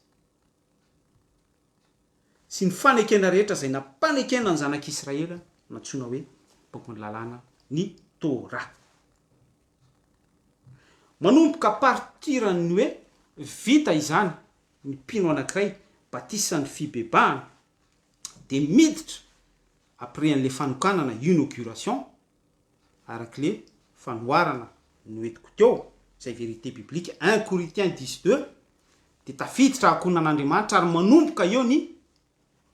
Sy ny fanekena rehetra izay nampanekena ny zanak'Israely nantsoina hoe bokin'ny lalàna, ny Torah. Manomboka à partir ny hoe vita izany ny mpino anankiray batisan'ny fibebahana dia miditra après an'le fanokanana inauguration arak'le fanoharana noentiko teo izay vérité biblique un Corinthiens dix deux dia tafiditra ankohonan'Andriamanitra ary manomboka eo ny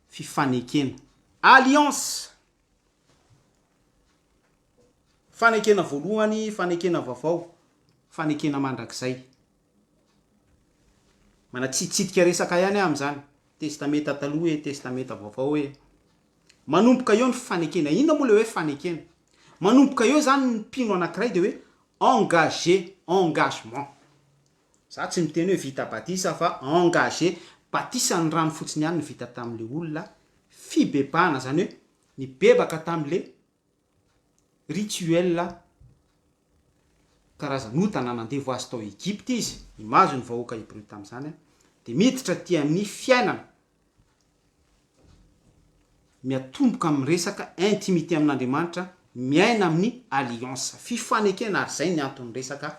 fifanekena alliance. Fanekena voalohany, fanekena vaovao, fanekena mandrakizay. Manatsitsidika resaka ihany aho amin'izany, Testamenta taloha e, Testamenta vaovao e. Manomboka eo ny fanekena. Inona moa ilay hoe fanekena? Manomboka eo izany ny mpino anankiray dia hoe engagé, engagement. Za tsy miteny hoe vita batisa fa engagé, batisa ny rano fotsiny ihany no vita tamin'ilay olona, fibebahana izany hoe nibebaka tamin'ilay rituel karazan'ota na nandevo azy tao Egypta izy, image ny vahoaka hebreo tamin'izany, dia miditra aty amin'ny fiainana, miatomboka amin'ny resaka intimité amin'Andriamanitra, miaina amin'ny alliance, fifanekena, ary izay ny anton'ny resaka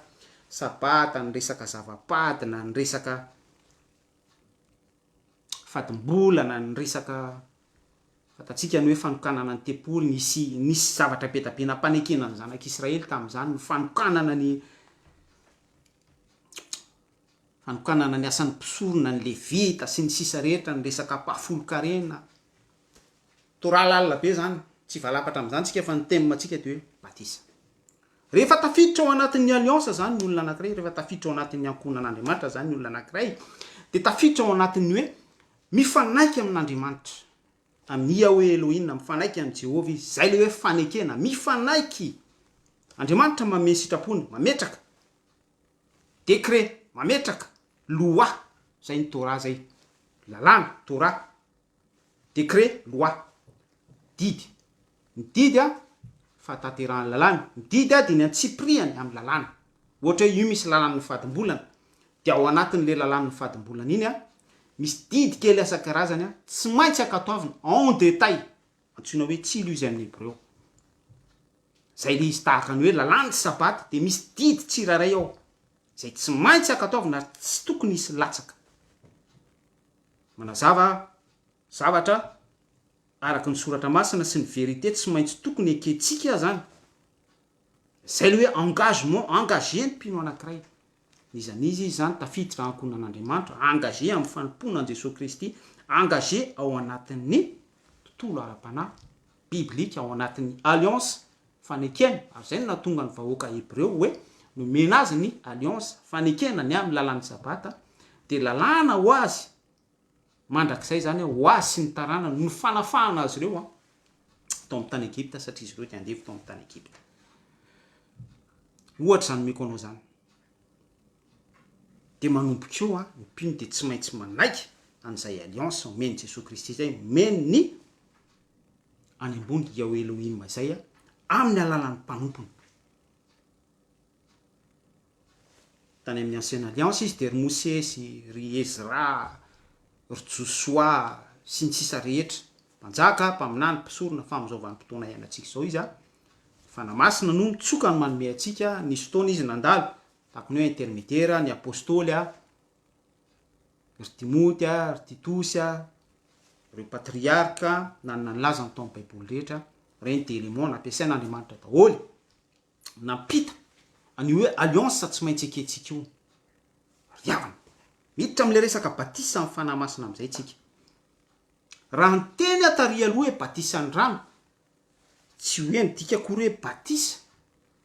sabata, ny resaka zava-padina, ny resaka fadim-bolana, ny resaka Fantatsika ny hoe fanokanana ny tempoly, nisy nisy zavatra be da be nampanekena ny zanak'Israely tamin'izany, ny fanokanana ny fanokanana ny asan'ny mpisorona, ny levita sy ny sisa rehetra, ny resaka ampahafolon-karena. Torah lalina be izany, tsy hivalapatra amin'izany tsika fa ny thème tsika dia hoe batisa. Rehefa tafiditra ao anatin'ny alliance izany ny olona anankiray, rehefa tafiditra ao anatin'ny ankohonan'Andriamanitra izany ny olona anankiray, dia tafiditra ao anatin'ny hoe Mifanaiky amin'Andriamanitra. Amin'i Yahweh Elohim, mifanaiky amin'i Jehovah izy. Izay ilay hoe fanekena, mifanaiky. Andriamanitra manome ny sitrapony, mametraka décret, mametraka loi, izay ny Torah izay. Lalàna, Torah. Décret, loi. Didy. Ny didy a, fahatanterahan'ny lalàna. Ny didy a dia ny antsipirihany amin'ny lalàna. Ohatra hoe io misy lalàn'ny fadimbolana, dia ao anatin'ilay lalàn'ny fadimbolana iny a, misy didy kely asan-karazany a, tsy maintsy ankatoavina en détail, antsoina hoe tsilo izy amin'ny hebreo. Izay ilay izy tahaka ny hoe lalàn'ny sabata, dia misy didy tsirairay ao, izay tsy maintsy ankatoavina ary tsy tokony hisy latsaka. Manazava zavatra araka ny soratra masina sy ny vérité tsy maintsy tokony ekentsika zany, zay le hoe engagement, engagé ny mpino anakiray, n'iza n'iza izy zany tafiditra ankohonan'Andriamanitra, engagé amin'ny fanompoana an'i Jesoa Kristy, engagé ao anatin'ny tontolo ara-panahy biblika, ao anatin'ny alliance, fanekena, ary zay no nahatonga ny vahoaka hebreo hoe nomena azy ny alliance, fanekena ny amin'ny lalàn'ny sabata, dia lalàna ho azy Mandrakizay izany ho azy sy ny taranany no fanafahana azy ireo tao amin'ny tany Egypta, satria izy ireo dia andevo tao amin'ny tany Egypta. Ohatra izany omeko anao izany. Dia manomboka eo ny mpino dia tsy maintsy manaiky an'izay alliance omen'i Jesoa Kristy izay, omeny ny any ambony Yahweh Elohim izay amin'ny alalan'ny mpanompony. Tany amin'ny Ancienne Alliance izy dia ry Mosesy, ry Ezra, ry Josoa, sy ny sisa rehetra. Mpanjaka, mpaminany, mpisorona, fa amin'izao vanim-potoana iainantsika izao izy, ny Fanahy Masina no mitsoka ny manome antsika, nisy fotoana izy nandalo, tahaka ny hoe intermédiaire, ny Apostoly, ry Timoty, ry Titosy, ireo patriarka, nanana ny lazany tao amin'ny Baiboly rehetra, ireny dia élément nampiasain'Andriamanitra daholo. nampita an'io hoe alliance tsy maintsy ekentsika io. Ry havana, miditra amin'ilay resaka batisa amin'ny Fanahy Masina amin'izay tsika. Raha niteny aho tary aloha hoe batisan'ny rano, tsy hoe midika akory hoe batisa,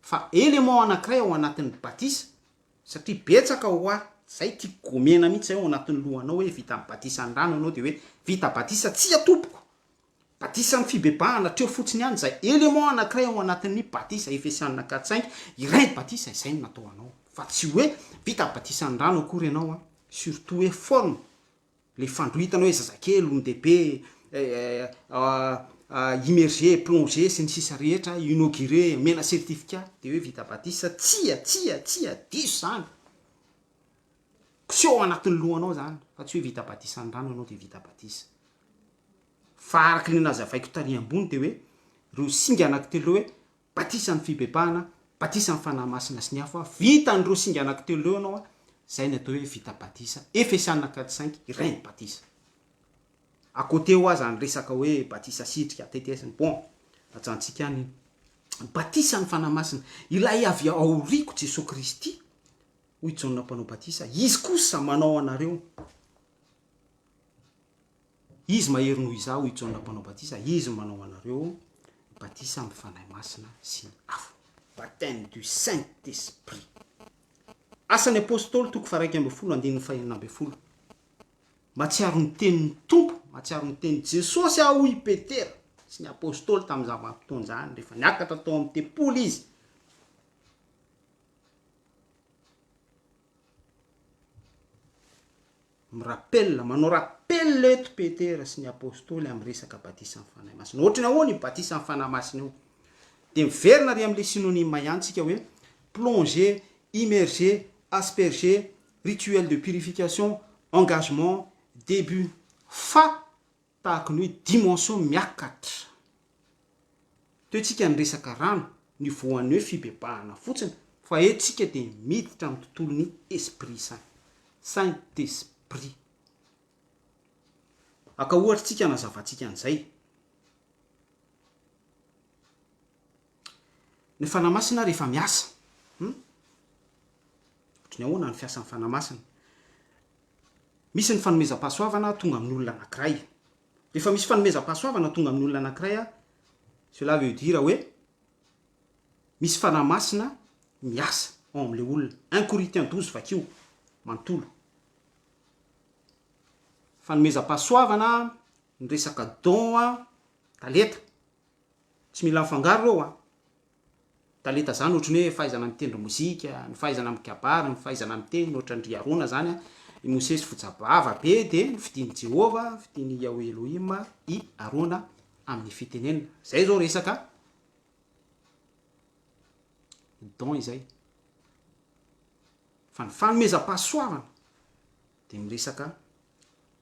fa élément anankiray ao anatin'ny batisa, satria betsaka hoa zay tiako gomena mihitsy zay ao anatin'ny lohanao hoe vita ny batisan'ny rano ianao dia hoe vita batisa, tsia tompoko! Batisan'ny fibebahana hatreo fotsiny ihany izay élément anankiray ao anatin'ny batisa, Efesianina quatre cinq, iray ny batisa izay no natao anao, fa tsy hoe vita batisan'ny rano akory ianao an, surtout hoe forme, le fandrohitana hoe zazakely, olon-dehibe, immergé, plongé sy ny sisa rehetra, inauguré, omena certificat, de hoe vita batisa, tsia, tsia, tsia, diso zany, koseho ao anatin'ny lohanao zany fa tsy hoe vita batisan'ny rano ianao de vita batisa. Fa araka ny nazavaiko tary ambony de hoe reo singa anankitelo reo hoe Batisa ny fibebahana, batisa ny Fanahy Masina sy ny afo a, vita an'ireo singa anankitelo ireo ianao a, zay ny atao hoe vita batisa, Efesiana quatre cinq, iray ny batisa. À côté hoa zany resaka hoe batisa sitrika, TTS, bon, ajantsika any iny. Batisa ny Fanahy Masina, ilay avy aoriako Jesoa Kristy, hoy Jaona mpanao batisa, Izy kosa manao anareo. Izy mahery noho izaho, hoy Jaona Mpanao Batisa, Izy no manao anareo batisa amin'ny Fanahy Masina sy ny afo. Baptême du Saint Esprit. Asan'ny Apôstôly toko faha-11 andininy faha-16. Mahatsiaro ny tenin'ny Tompo, mahatsiaro ny tenin'i Jesosy aho, hoy i Petera sy ny Apôstôly tamin'izany vanim-potoana izany, rehefa niakatra tao amin'ny tempoly izy. Mi-rappel, manao rappel eto Petera sy ny Apostoly amin'ny resaka batisan'ny Fanahy Masina. Ohatry ny ahoana io batisan'ny Fanahy Masina io? Dia miverina ary amin'ilay synonyme ihany tsika hoe plonger, immerger, asperger, rituel de purification, engagement, début. Fa Tahaky ny hoe dimension miakatra. Teo tsika niresaka rano, ny voan'ny hoe fibebahana fotsiny, fa eto tsika dia miditra amin'ny tontolon'ny Esprit Saint. Saint Esprit. Haka ohatra tsika hanazavantsika an'izay. Ny Fanahy Masina rehefa miasa. Hum? Ohatry ny ahoana ny fiasan'ny Fanahy Masina? Misy ny fanomezam-pahasoavana tonga amin'ny olona anankiray. Rehefa misy fanomezam-pahasoavana tonga amin'ny olona anankiray, cela veut dire hoe misy Fanahy Masina miasa ao amin'ilay olona. Un Corinthiens 12 vakio manontolo. Fanomezam-pahasoavana, ny resaka don, talenta. Tsy mila mifangaro ireo an! Talenta zany ohatry ny hoe fahaizana mitendry mozika, ny fahaizana mikabary, ny fahaizana miteny, ohatran-dry Arona zany an, i Mosesy vojabava be dia nofidin'i Jehovah, nofidin'i Yahweh Elohim i Arona amin'ny fitenenana. Zay zao resaka don izay. Fa ny fanomezam-pahasoavana dia miresaka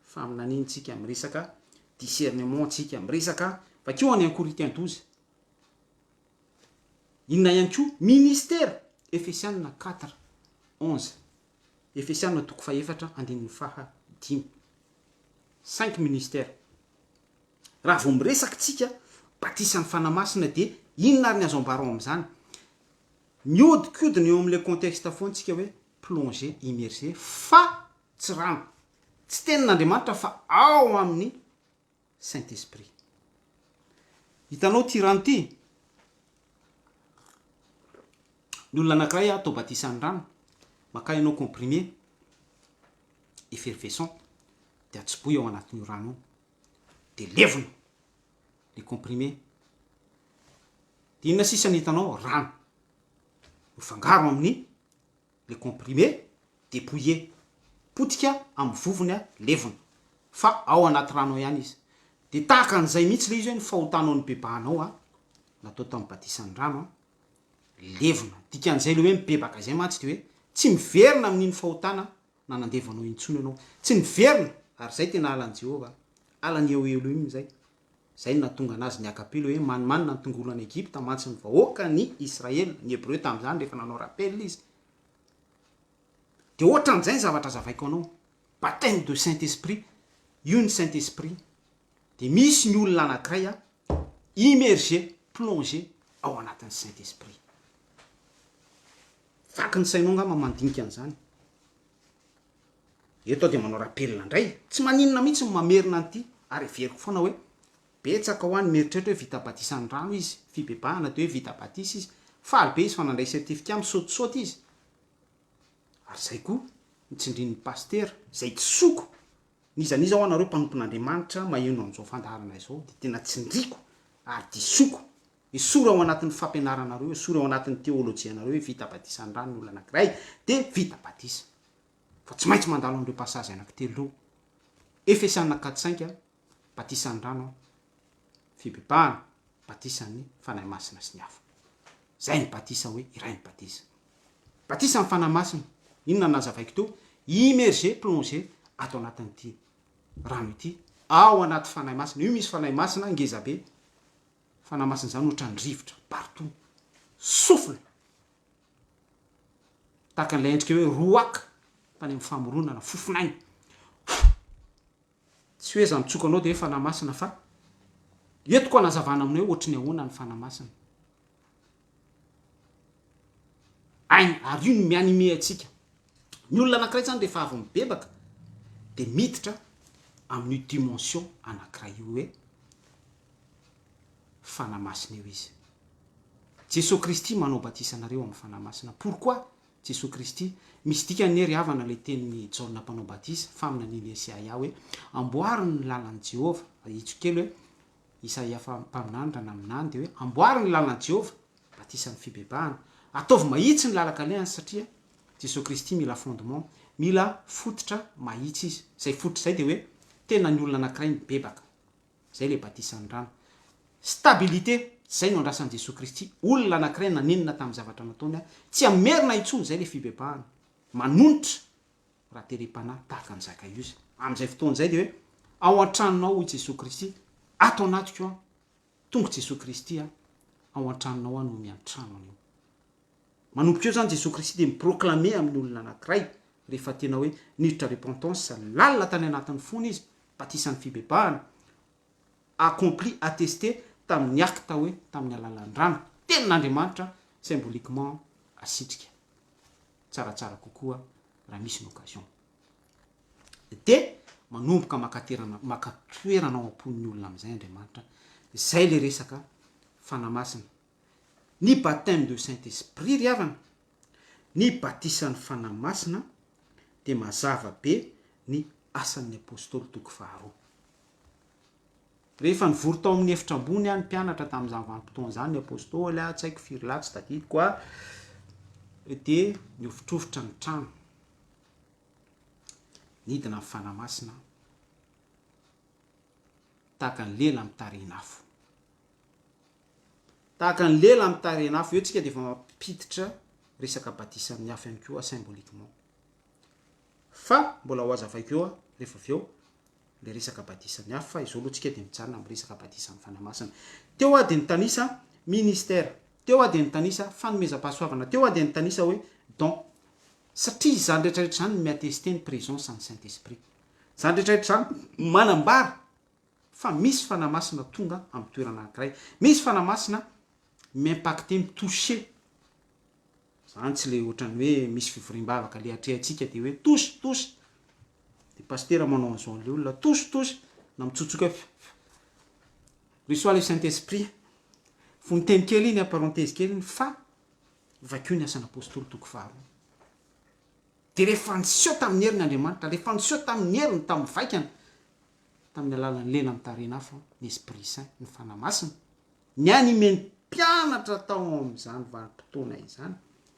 faminaniana tsika, miresaka discernement tsika, miresaka, vakio any un Corinthiens 12. Inona ihany koa? Ministera, Efesiana quatre, 11. Efesiana toko fahefatra andininy faha dimy. Cinq ministères. Raha vao miresaka tsika batisan'ny Fanahy Masina dia inona ary ny azo ambara ao amin'izany? Mihodinkodina eo amin'ilay contexte foana tsika hoe plonger, immerger fa tsy rano. Tsy tenin'Andriamanitra fa ao amin'ny Saint Esprit. Hitanao ity rano ity? Ny olona anankiray atao batisan'ny rano, maka ianao comprimé effervescent dia atsobohy ao anatin'io rano io, dia levona le comprimé. Dia inona sisa ny hitanao? Rano mifangaro amin'ny le comprimé depouillé, potika amin'ny vovony levona fa ao anaty rano ao ihany izy. Dia tahaka an'izay mihitsy ilay izy hoe ny fahotanao nibebahanao a, natao tamin'ny batisan'ny rano a, levona. Dikan'izay ilay hoe mibebaka izay mantsy dia hoe tsy miverina amin'iny fahotana nanandevo anao intsony ianao. Tsy miverina, ary izay tena halan'i Jehovah, halan'i Yahweh Elohim izay. Izay no nahatonga anazy niaka-pilo hoe manimanina ny tongolo any Egypta mantsy ny vahoakan'i Israely, ny Hebreo tamin'izany rehefa nanao rappel izy. Dia ohatran'izay ny zavatra azavaiko anao. Baptême de Saint Esprit, io ny Saint Esprit. Dia misy ny olona anankiray a, immergé, plongé ao anatin'ny Saint Esprit. Vaky ny sainao angamba mandinika an'izany. Eto aho dia manao rappel indray, tsy maninona mihitsy ny mamerina an'ity ary heveriko foana hoe betsaka hoa ny mieritreritra hoe vita batisan'ny rano izy, fibebahana dia hoe vita batisa izy, faly be izy fa nandray certificat, misaotisaoty izy. Ary izay koa ny tsindrin'ny pasitera, izay disoako, n'iza n'iza hoa nareo mpanompon'Andriamanitra maheno an'izao fandaharana izao dia tena tsindriko ary disoako Esory ao anatin'ny fampianaranareo, esory ao anatin'ny teolojianareo hoe vita batisa ny rano ny olona anankiray dia vita batisa. Fa tsy maintsy mandalo an'ireo passage anankitelo ireo. Efesiana quatre cinq, batisan'ny rano, fibebahana, batisan'ny Fanahy Masina sy ny afo. Izay ny batisa hoe iray ny batisa. Batisan'ny Fanahy Masina, inona no nazavaiko teo? Immerger, plonger ato anatin'ity rano ity, ao anaty Fanahy Masina. Io misy Fanahy Masina ngezabe. Fanahy Masina izany ohatran'ny rivotra partout, souffle, tahaka an'ilay endrika hoe ruach tany amin'ny famoronana, fofon'aina, tsy hoe za mitsoka anao dia hoe Fanahy Masina fa entiko hanazavana aminao hoe ohatry ny ahoana ny Fanahy Masina. Aina, ary io no mi-animer antsika. Ny olona anankiray zany rehefa avy mibebaka dia miditra amin'io dimension anankiray io hoe Fanahy Masina io izy. Jesoa Kristy manao batisa anareo amin'ny Fanahy Masina. Pourquoi Jesoa Kristy? Misy dikany anie ry havana ilay tenin'i Jaona mpanao batisa, faminanian'i Isaia hoe, Amboary ny lalan'i Jehovah. Ahitsiko kely hoe, Isaia mpaminany raha naminany dia hoe, Amboary ny lalan'i Jehovah, batisan'ny fibebahana. Ataovy mahitsy ny lalan-kalehany satria Jesoa Kristy mila fondement, mila fototra mahitsy izy. Izay fototra izay dia hoe tena ny olona anankiray mibebaka. Zay le batisan'ny rano. Stabilité, zay no andrasan'i Jesoa Kristy, olona anakiray nanenina tamin'ny zavatra nataony tsy hamerina intsony, zay le fibebahana. Manonitra raha terem-panahy tahaka an'i Zakaiosy. Amin'izay fotoana izay dia hoe, ao an-tranonao hoy Jesoa Kristy, ato anatiko aho, tonga Jesoa Kristy a, ao an-tranonao aho no miantrano anio. Manomboka eo zany Jesoa Kristy dia mi-proclamer amin'ny olona anakiray, rehefa tena hoe niditra repentance lalina tany anatin'ny fony izy, batisan'ny fibebahana, accompli, attesté tamin'ny acte hoe tamin'ny alalan'ny rano, tenin'Andriamanitra symboliquement asitrika tsaratsara kokoa raha misy ny occasion. Dia manomboka maka terana, maka toerana ao am-pon'ny olona amin'izay Andriamanitra, izay le resaka Fanahy Masina. Ny baptême de Saint Esprit ry havana, ny batisan'ny Fanahy Masina dia mazava be ny Asan'ny Apostoly toko faharoa. Rehefa nivory tao amin'ny efitra ambony ny mpianatra tamin'izany vanim-potoana izany, ny Apostoly, tsy haiko firy lahy, tsy tadidiko, dia nihovotrovotra ny trano. Nidina ny Fanahy Masina tahaka ny lela mitarihin'afo. Tahaka ny lela mitarihin'afo, eo tsika dia efa mampiditra resaka batisan'ny afo ihany koa symboliquement. Fa mbola ho hazavaiko eo rehefa avy eo le resaka batisan'ny afo fa izao aloha tsika dia mijanona amin'ny resaka batisan'ny Fanahy Masina. Teo aho dia nitanisa ministère, teo aho dia nitanisa fanomezam-pahasoavana, teo aho dia nitanisa hoe don. Satria izany rehetra rehetra izany no mi-attester ny présence an'ny Saint Esprit. Izany rehetra rehetra izany manambara fa misy Fanahy Masina tonga amin'ny toerana anankiray. Misy Fanahy Masina mi-impacter, mi-toucher. Zany tsy le ohatran'ny hoe misy fivoriam-bavaka le atrehantsika de hoe touche, touche. De pasitera manao an'izao an'le olona touche, touche, na mitsotsoka hoe Reçois le Saint Esprit. Fononteny kely iny, parenthèse kely iny, fa vakio ny Asan'Apostoly toko faharoa. De rehefa niseho tamin'ny heriny Andriamanitra, rehefa niseho tamin'ny heriny, tamin'ny vaikany, tamin'ny alalan'ny lela mitaren'afo, ny Esprit Saint, ny Fanahy Masina, ni-animer ny mpianatra tao amin'izany vanim-potoana izany,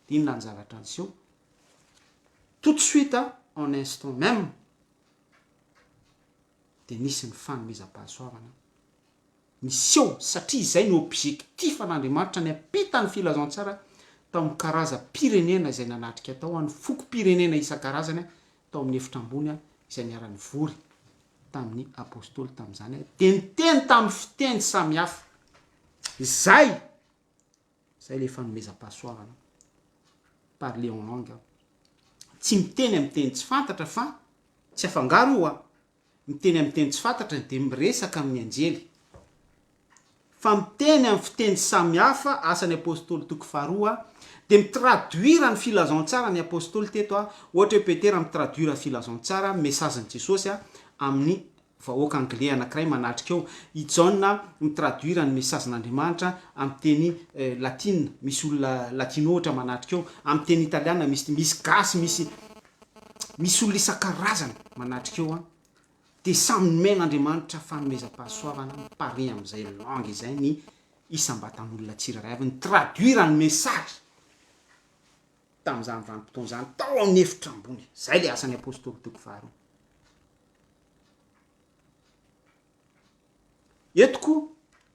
dia inona ny zavatra niseho? Tout de suite, en instant même, dia nisy ny fanomezam-pahasoavana niseho, satria izay no objectif an'Andriamanitra niampita ny filazantsara tamin'ny karazam-pirenena izay nanatrika tao, ny fokom-pirenena isan-karazany tao amin'ny efitra ambony izay niara-nivory tamin'ny Apostoly tamin'izany, dia niteny tamin'ny fiteny samihafa. Izay, izay ilay fanomezam-pahasoavana, parler en langue, tsy miteny amin'ny teny tsy fantatra fa tsy afangaro io an, miteny amin'ny teny tsy fantatra dia miresaka amin'ny anjely. fa miteny amin'ny fiteny samihafa, Asan'ny Apostoly toko faharoa, dia mi-traduire ny filazantsara ny Apostoly teto, ohatra hoe Petera mi-traduire filazantsara, message-n'i Jesosy amin'ny vahoaka anglais anakiray manatrika eo, i Jaona mi-traduire ny message-n'Andriamanitra amin'ny teny latina, misy olona latino ohatra manatrika eo, amin'ny teny italiana misy misy gasy, misy misy olona isan-karazany manatrika eo an, dia samy nomen'Andriamanitra fanomezam-pahasoavana mi-parler amin'izay langue izay ny isam-batan'olona tsirairay avy, ni-traduire ny message tamin'izany vanim-potoana izany tao amin'ny efitra ambony, izay ilay asan'ny apostoly toko faharoa. Eto koa,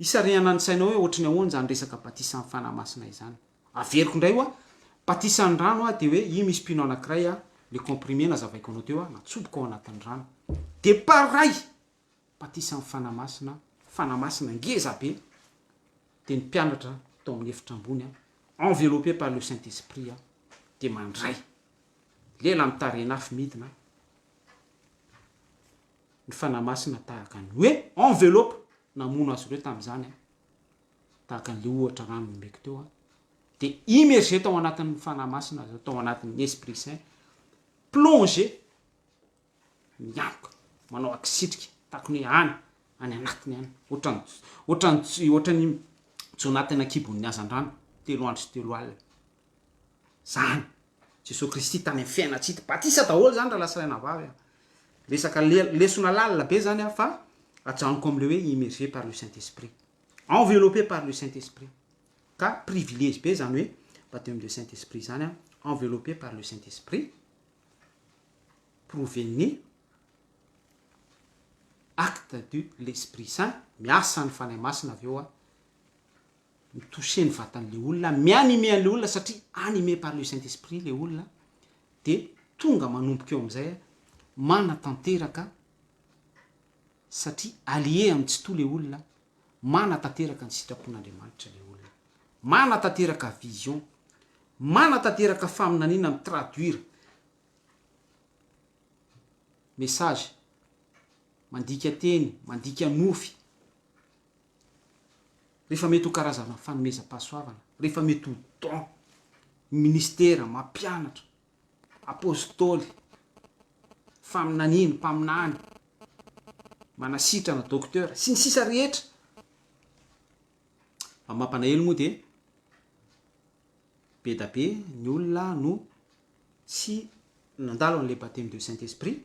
isarihana ny sainao hoe ohatry ny ahoana izany resaka batisan'ny Fanahy Masina izany. Averiko indray hoa, batisan'ny rano hoa dia hoe io misy mpino anankiray a, le comprimé nazavaiko anao teo a, natsoboka ao anatin'ny rano. Dia pareil, batisan'ny Fanahy Masina, Fanahy Masina ngeza be, dia ny mpianatra tao amin'ny efitra ambony a, enveloppé par le Saint Esprit a, dia mandray lela mitarehin'afo midina ny Fanahy Masina tahaka ny hoe enveloppe namono azy ireo tamin'izany an, tahaka an'ilay ohatra rano nomeko teo an, dia immergé tao anatin'ny Fanahy Masina zareo, tao anatin'ny Esprit Saint, plongé, mianoka, manao akisitrika, tahaka ny hoe any, any anatiny any, ohatran'ny, ohatran'ny, ohatran'ny Jonathan an-kibon'ny hazandrano, telo andro sy telo alina. Zany. Jesoa Kristy tany amin'ny fiainan-tsy hita. Batisa daholo zany rahalahy sy rainavavy a. Resaka lesona lalina be zany a fa ajanoko amin'ilay hoe immergé par le Saint Esprit. Enveloppé par le Saint Esprit. Ka privilège be zany hoe baptême de Saint Esprit zany a. Enveloppé par le Saint Esprit. Prouver-ny acte de l'Esprit Saint. Miasa ny Fanahy Masina avy eo a. mi-toucher ny vatan'le olona, mi-animer an'le olona satria animé par le Saint Esprit le olona de tonga manomboka eo amizay manatanteraka satria allié amin'ny Tsitoha le olona, manatanteraka ny sitrapon'Andriamanitra le olona, manatanteraka vision, manatanteraka faminaniana mi-traduire message, mandika teny, mandika nofy, Rehefa mety ho karazana fanomezam-pahasoavana, rehefa mety ho don, ministera, mampianatra, apostoly, faminaniana, mpaminany, manasitrana, docteur, sy ny sisa rehetra. Fa mampalahelo moa dia be da be ny olona no tsy nandalo an'ilay baptême de Saint Esprit.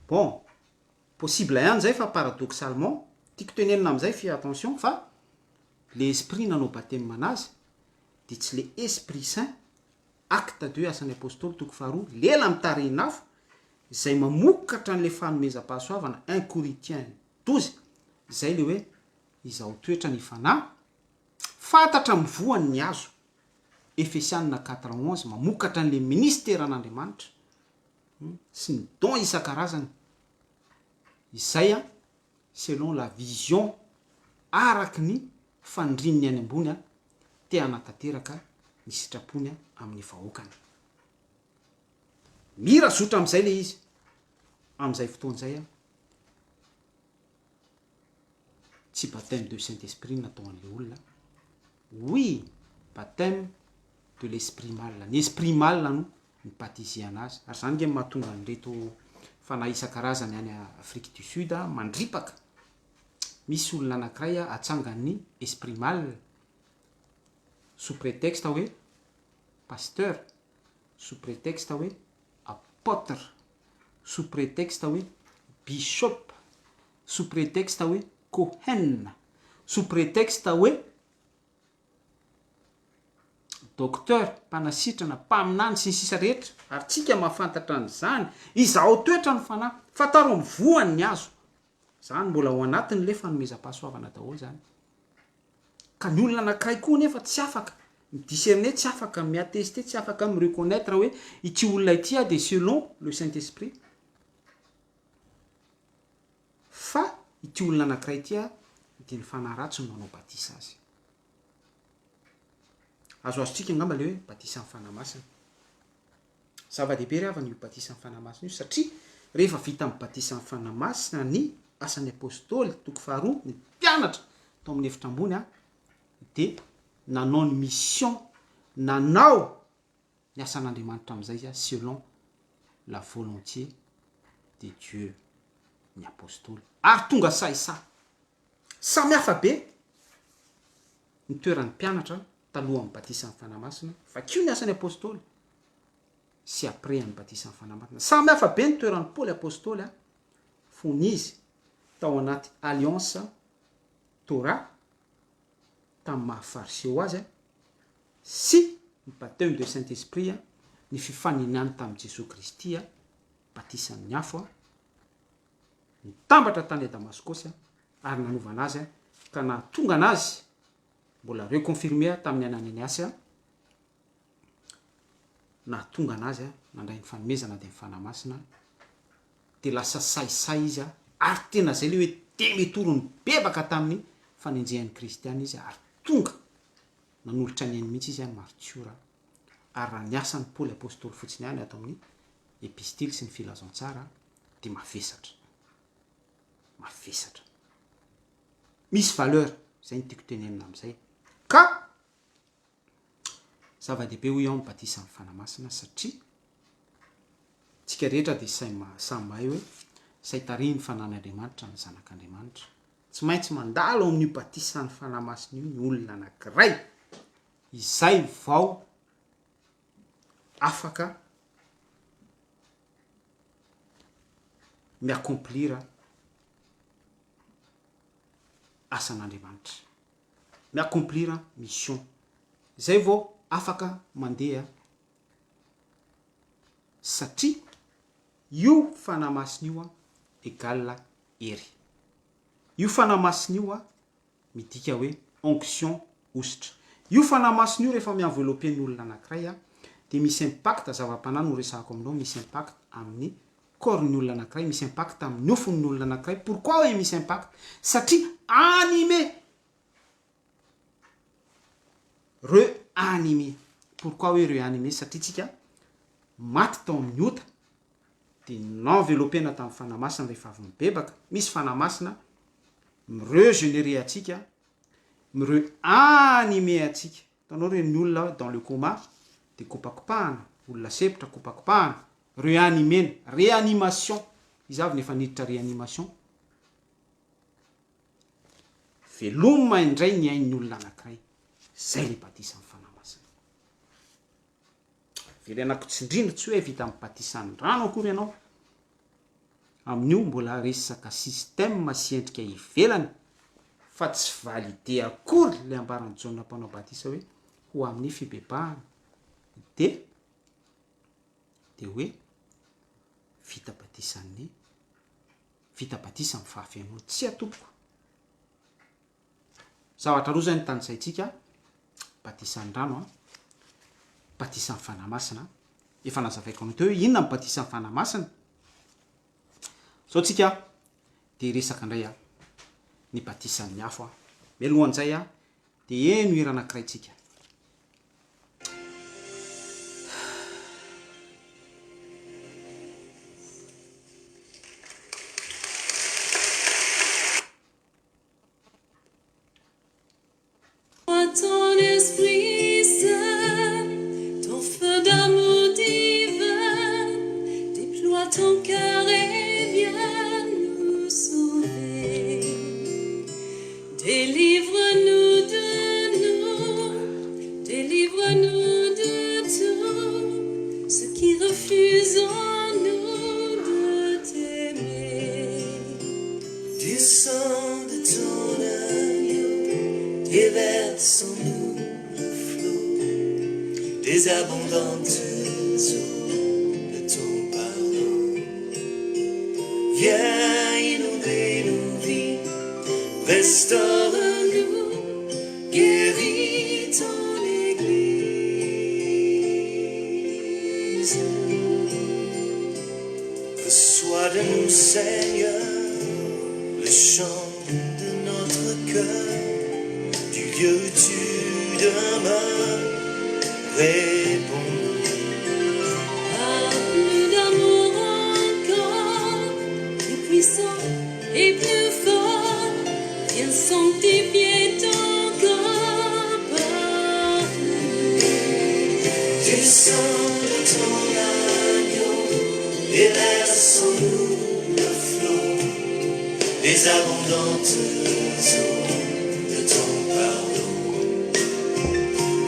Bon, Possible ihany zay fa paradoxalement, tiako tenenina amizay fia attention fa le esprit nanao baptême anazy de tsy le esprit saint, acte deux asan'ny apostoly toko faharoa, lela mitarihin'afo izay mamokatra an'le fanomezam-pahasoavana un Corinthiens 12 izay le hoe izao toetra ny fanahy fantatra amin'ny voany ny hazo, Efesianina quatre 11 mamokatra an'le ministeran'Andriamanitra sy ny don isan-karazany izay an selon la vision araky ny fanirian'ny any ambony an te hanatanteraka ny sitrapony amin'ny vahoakany. Mira zotra amin'izay le izy amin'izay fotoana izay an tsy baptême de saint esprit no natao an'le olona, oui baptême de l'esprit mal, ny esprit mal no ni-baptiser-na azy, ary zany nge no mahatonga an'ireto fanahy isan-karazany any Afrique du Sud mandripaka, misy olona anakiray atsangan'ny esprit mal sous prétexte hoe pasteur, sous prétexte hoe apôtre, sous prétexte hoe bishop, sous prétexte hoe Cohen, sous prétexte hoe docteur, mpanasitrana, mpaminany, sy ny sisa rehetra, ary tsika mahafantatra an'izany, izahao toetra ny fanahy, fantaro amin'ny voany ny hazo, zany mbola ao anatin'le fanomezam-pahasoavana daholo zany, ka ny olona anakiray koa nefa tsy afaka mi-discerner, tsy afaka mi-attester, tsy afaka mi-reconnaitre hoe ity olona ity ah de selon le Saint Esprit, Fa ity olona anankiray ity a dia ny fanahy ratsy no manao batisa azy. Azoazontsika angamba ilay hoe batisan'ny Fanahy Masina. Zava-dehibe ry havana io batisan'ny Fanahy Masina io satria rehefa vita amin'ny batisan'ny Fanahy Masina ny asan'ny Apostoly toko faharoa, ny mpianatra tao amin'ny efitra ambony a, dia nanao ny mission, nanao ny asan'Andriamanitra amin'izay izy selon la volontier de Dieu ny apostoly ary tonga sahisahy. Samy hafa be ny toeran'ny mpianatra talohan'ny batisan'ny Fanahy Masina, vakio ny asan'ny apostoly, sy après an'ny batisan'ny Fanahy Masina. Samy hafa be ny toeran'i Paoly apostoly fony izy tao anaty alliance Torah tamin'ny maha fariseo azy sy ny baptême de Saint Esprit, ny fifaninany tamin'i Jesoa Kristy, batisan'ny afo, nitambatra tany Damaskosy ary nanovana azy ka nahatonga anazy mbola reconfirmer tamin'ny Ananiasy nahatonga anazy nandray ny fanomezana dia ny Fanahy Masina dia lasa sahisahy izy ary tena zay le hoe demi-tour nibebaka tamin'ny fanenjehan'ny kristiana izy ary tonga nanolotra ny ainy mihitsy izy martiora ary raha ny asan'i Paoly apostoly fotsiny ihany ato amin'ny epistily sy ny filazantsara dia mavesatra mavesatra misy valeur zay ny tiako tenenina amin'izay ka Zava-dehibe hoy aho ny batisan'ny Fanahy Masina satria tsika rehetra dia samy mahay hoe izay tarihin'ny Fanahin'Andriamanitra ny zanak'Andriamanitra. Tsy maintsy mandalo amin'io batisan'ny Fanahy Masina io ny olona anankiray izay vao afaka mi-accomplir asan'Andriamanitra. Mi-accomplir mission. Zay vao afaka mandeha satria io Fanahy Masina io égal hery. Io Fanahy Masina io midika hoe onction hosotra. Io Fanahy Masina io rehefa mi-envelopper ny olona anankiray dia misy impact, zava-panahy no resahako aminao, misy impact amin'ny corps ny olona anankiray, misy impact amin'ny nofon'ny olona anankiray, pourquoi hoe misy impact? Satria animé, re-animé, pourquoi hoe re-animé? Satria tsika maty tao amin'ny ota, dia n'enveloppena tamin'ny Fanahy Masina rehefa avy mibebaka, misy Fanahy Masina mi-regenerer antsika, mi-re-animer antsika, Hitanao re ny olona dans le coma de kopakopahana, olona sempotra kopakopahana, reanimena, reanimation, iza avy no efa niditra reanimation? Velomina indray ny ain'ny olona anankiray, zay le batisan'ny Fanahy Masina. Verenako tsindrina, tsy hoe vita amin'ny batisan'ny rano akory ianao, Amin'io mbola resaka système sy endrika ivelany fa tsy validé akory ilay ambaran'i Jaona mpanao batisa hoe ho amin'ny fibebahana de de hoe vita batisan'ny vita batisa amin'ny fahafenoana. Tsia tompoko. Zavatra roa zay no tanisaintsika, batisan'ny rano an, batisan'ny Fanahy Masina. Efa nazavaiko anao teo hoe inona ny batisan'ny Fanahy Masina. Zao tsika de hiresaka indray an, ny batisan'ny afo an. Mialohan'izay an, de heno hira anankiray tsika. Ton esprit saint, ton feu d'amour divin, déploie ton cœur et viens nous sauver. Délivre-nous de nous, délivre-nous de tout ce qui refuse en nous de t'aimer. Descends de ton agneau, déverse en nous le flot des abondantes eaux de ton pardon. Viens inonder nos vies, restaure-nous, guéris ton Église. Reçois de nous, Seigneur, le chant de notre cœur, du lieu où tu demeures, réponds-nous. Pas plus d'amour encore, plus puissant et plus fort, viens sanctifier. Les abondantes eaux de ton pardon.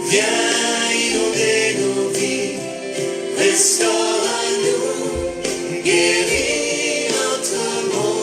Viens inonder nos vies, restaure-nous, guéris notre monde.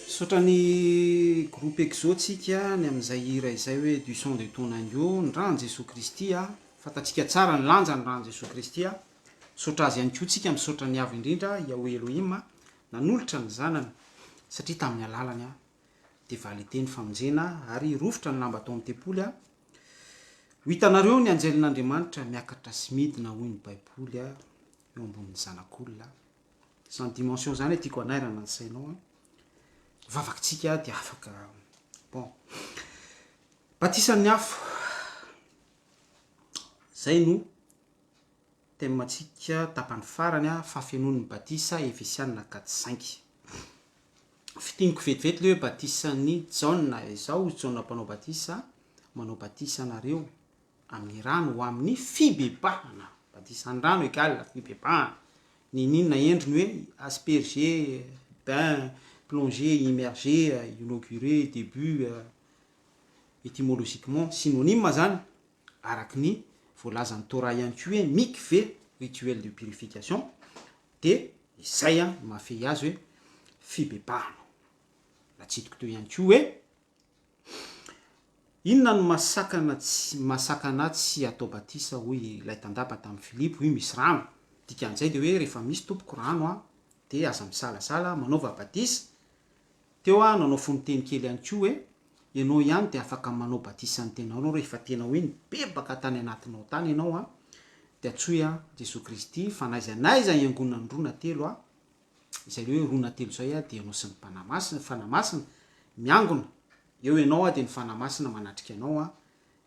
Misaotra ny groupe Exo tsika ny amin'izay hira izay hoe du sang de ton agneau, ny ran'i Jesoa Kristy a, fantatsika tsara ny lanjan'ny ran'i Jesoa Kristy a, misaotra azy ihany koa tsika, misaotra ny Avo indrindra, Yahweh Elohim a, nanolotra ny zanany satria tamin'ny alalany a, dia validé ny famonjena ary rovitra ny lamba tao amin'ny tempoly a, ho hitanareo ny anjelin'Andriamanitra miakatra sy midina hoy ny baiboly a, eo ambonin'ny zanak'olona. Zany dimension zany tiako hanairana ny sainao an. Vavakitsika dia afaka bon. Batisan'ny afo. Zay no thème antsika tapany farany an, fahafenoan'ny batisa Efesiana 4 5. Fintiniko vetivety le hoe batisan'i Jaona, izaho Jaona mpanao batisa manao batisa anareo amin'ny rano ho amin'ny fibebahana, batisan'ny rano égale fibebahana, Niniana endriny hoe asperger, bain, plonger, immerger, inaugurer, début, etymologiquement synonyme zany araky ny voalazan'ny Torah ihany koa hoe mikveh, rituel de purification, de izay no mahafehy azy hoe fibebahana. Natsidiko teo ihany koa hoe Inona no mahasakana tsy mahasakana ahy tsy hatao batisa hoy ilay tandapa tamin'i Filipo, io misy rano. Dikan'izay dia hoe rehefa misy tompoko rano an, dia aza misalasala manaova batisa. Teo aho nanao fononteny kely ihany koa hoe, ianao ihany dia afaka manao batisa ny tenanao rehefa tena hoe nibebaka tany anatinao tany ianao an, dia antsoy an Jesoa Kristy fa n'aiza n'aiza iangonan'ny roa na telo an, izay hoe roa na telo izay dia ianao sy ny Mpanahy Masina, Fanahy Masina, miangona, eo ianao dia ny Fanahy Masina manatrika anao,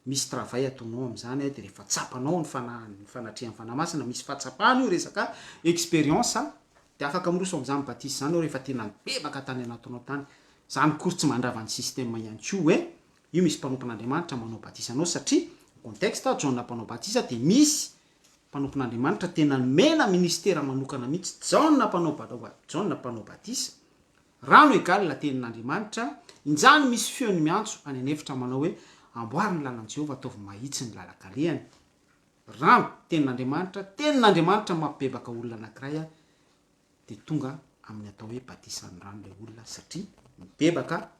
misy travail ataonao amin'izany dia rehefa tsapanao ny Fanahy, ny fanatrehan'ny Fanahy Masina, misy fahatsapana io resaka expérience dia afaka miroso amin'izany batisa izany ianao rehefa tena nibebaka tany anatinao tany, izany akory tsy mandrava ny système ihany koa hoe io misy mpanompon'Andriamanitra manao batisa anao satria ny contexte Jaona mpanao batisa dia misy Mpanompon'Andriamanitra tena nomena ministera manokana mihitsy, Jaona mpanao Jaona mpanao batisa, rano egal tenin'Andriamanitra, injany misy feony miantso any an'efitra manao hoe, amboary ny lalan'i Jehovah, ataovy mahitsy ny lalan-kalehany. Rano, tenin'Andriamanitra, tenin'Andriamanitra mampibebaka olona anankiray dia tonga amin'ny atao hoe batisan'ny rano ilay olona satria mibebaka,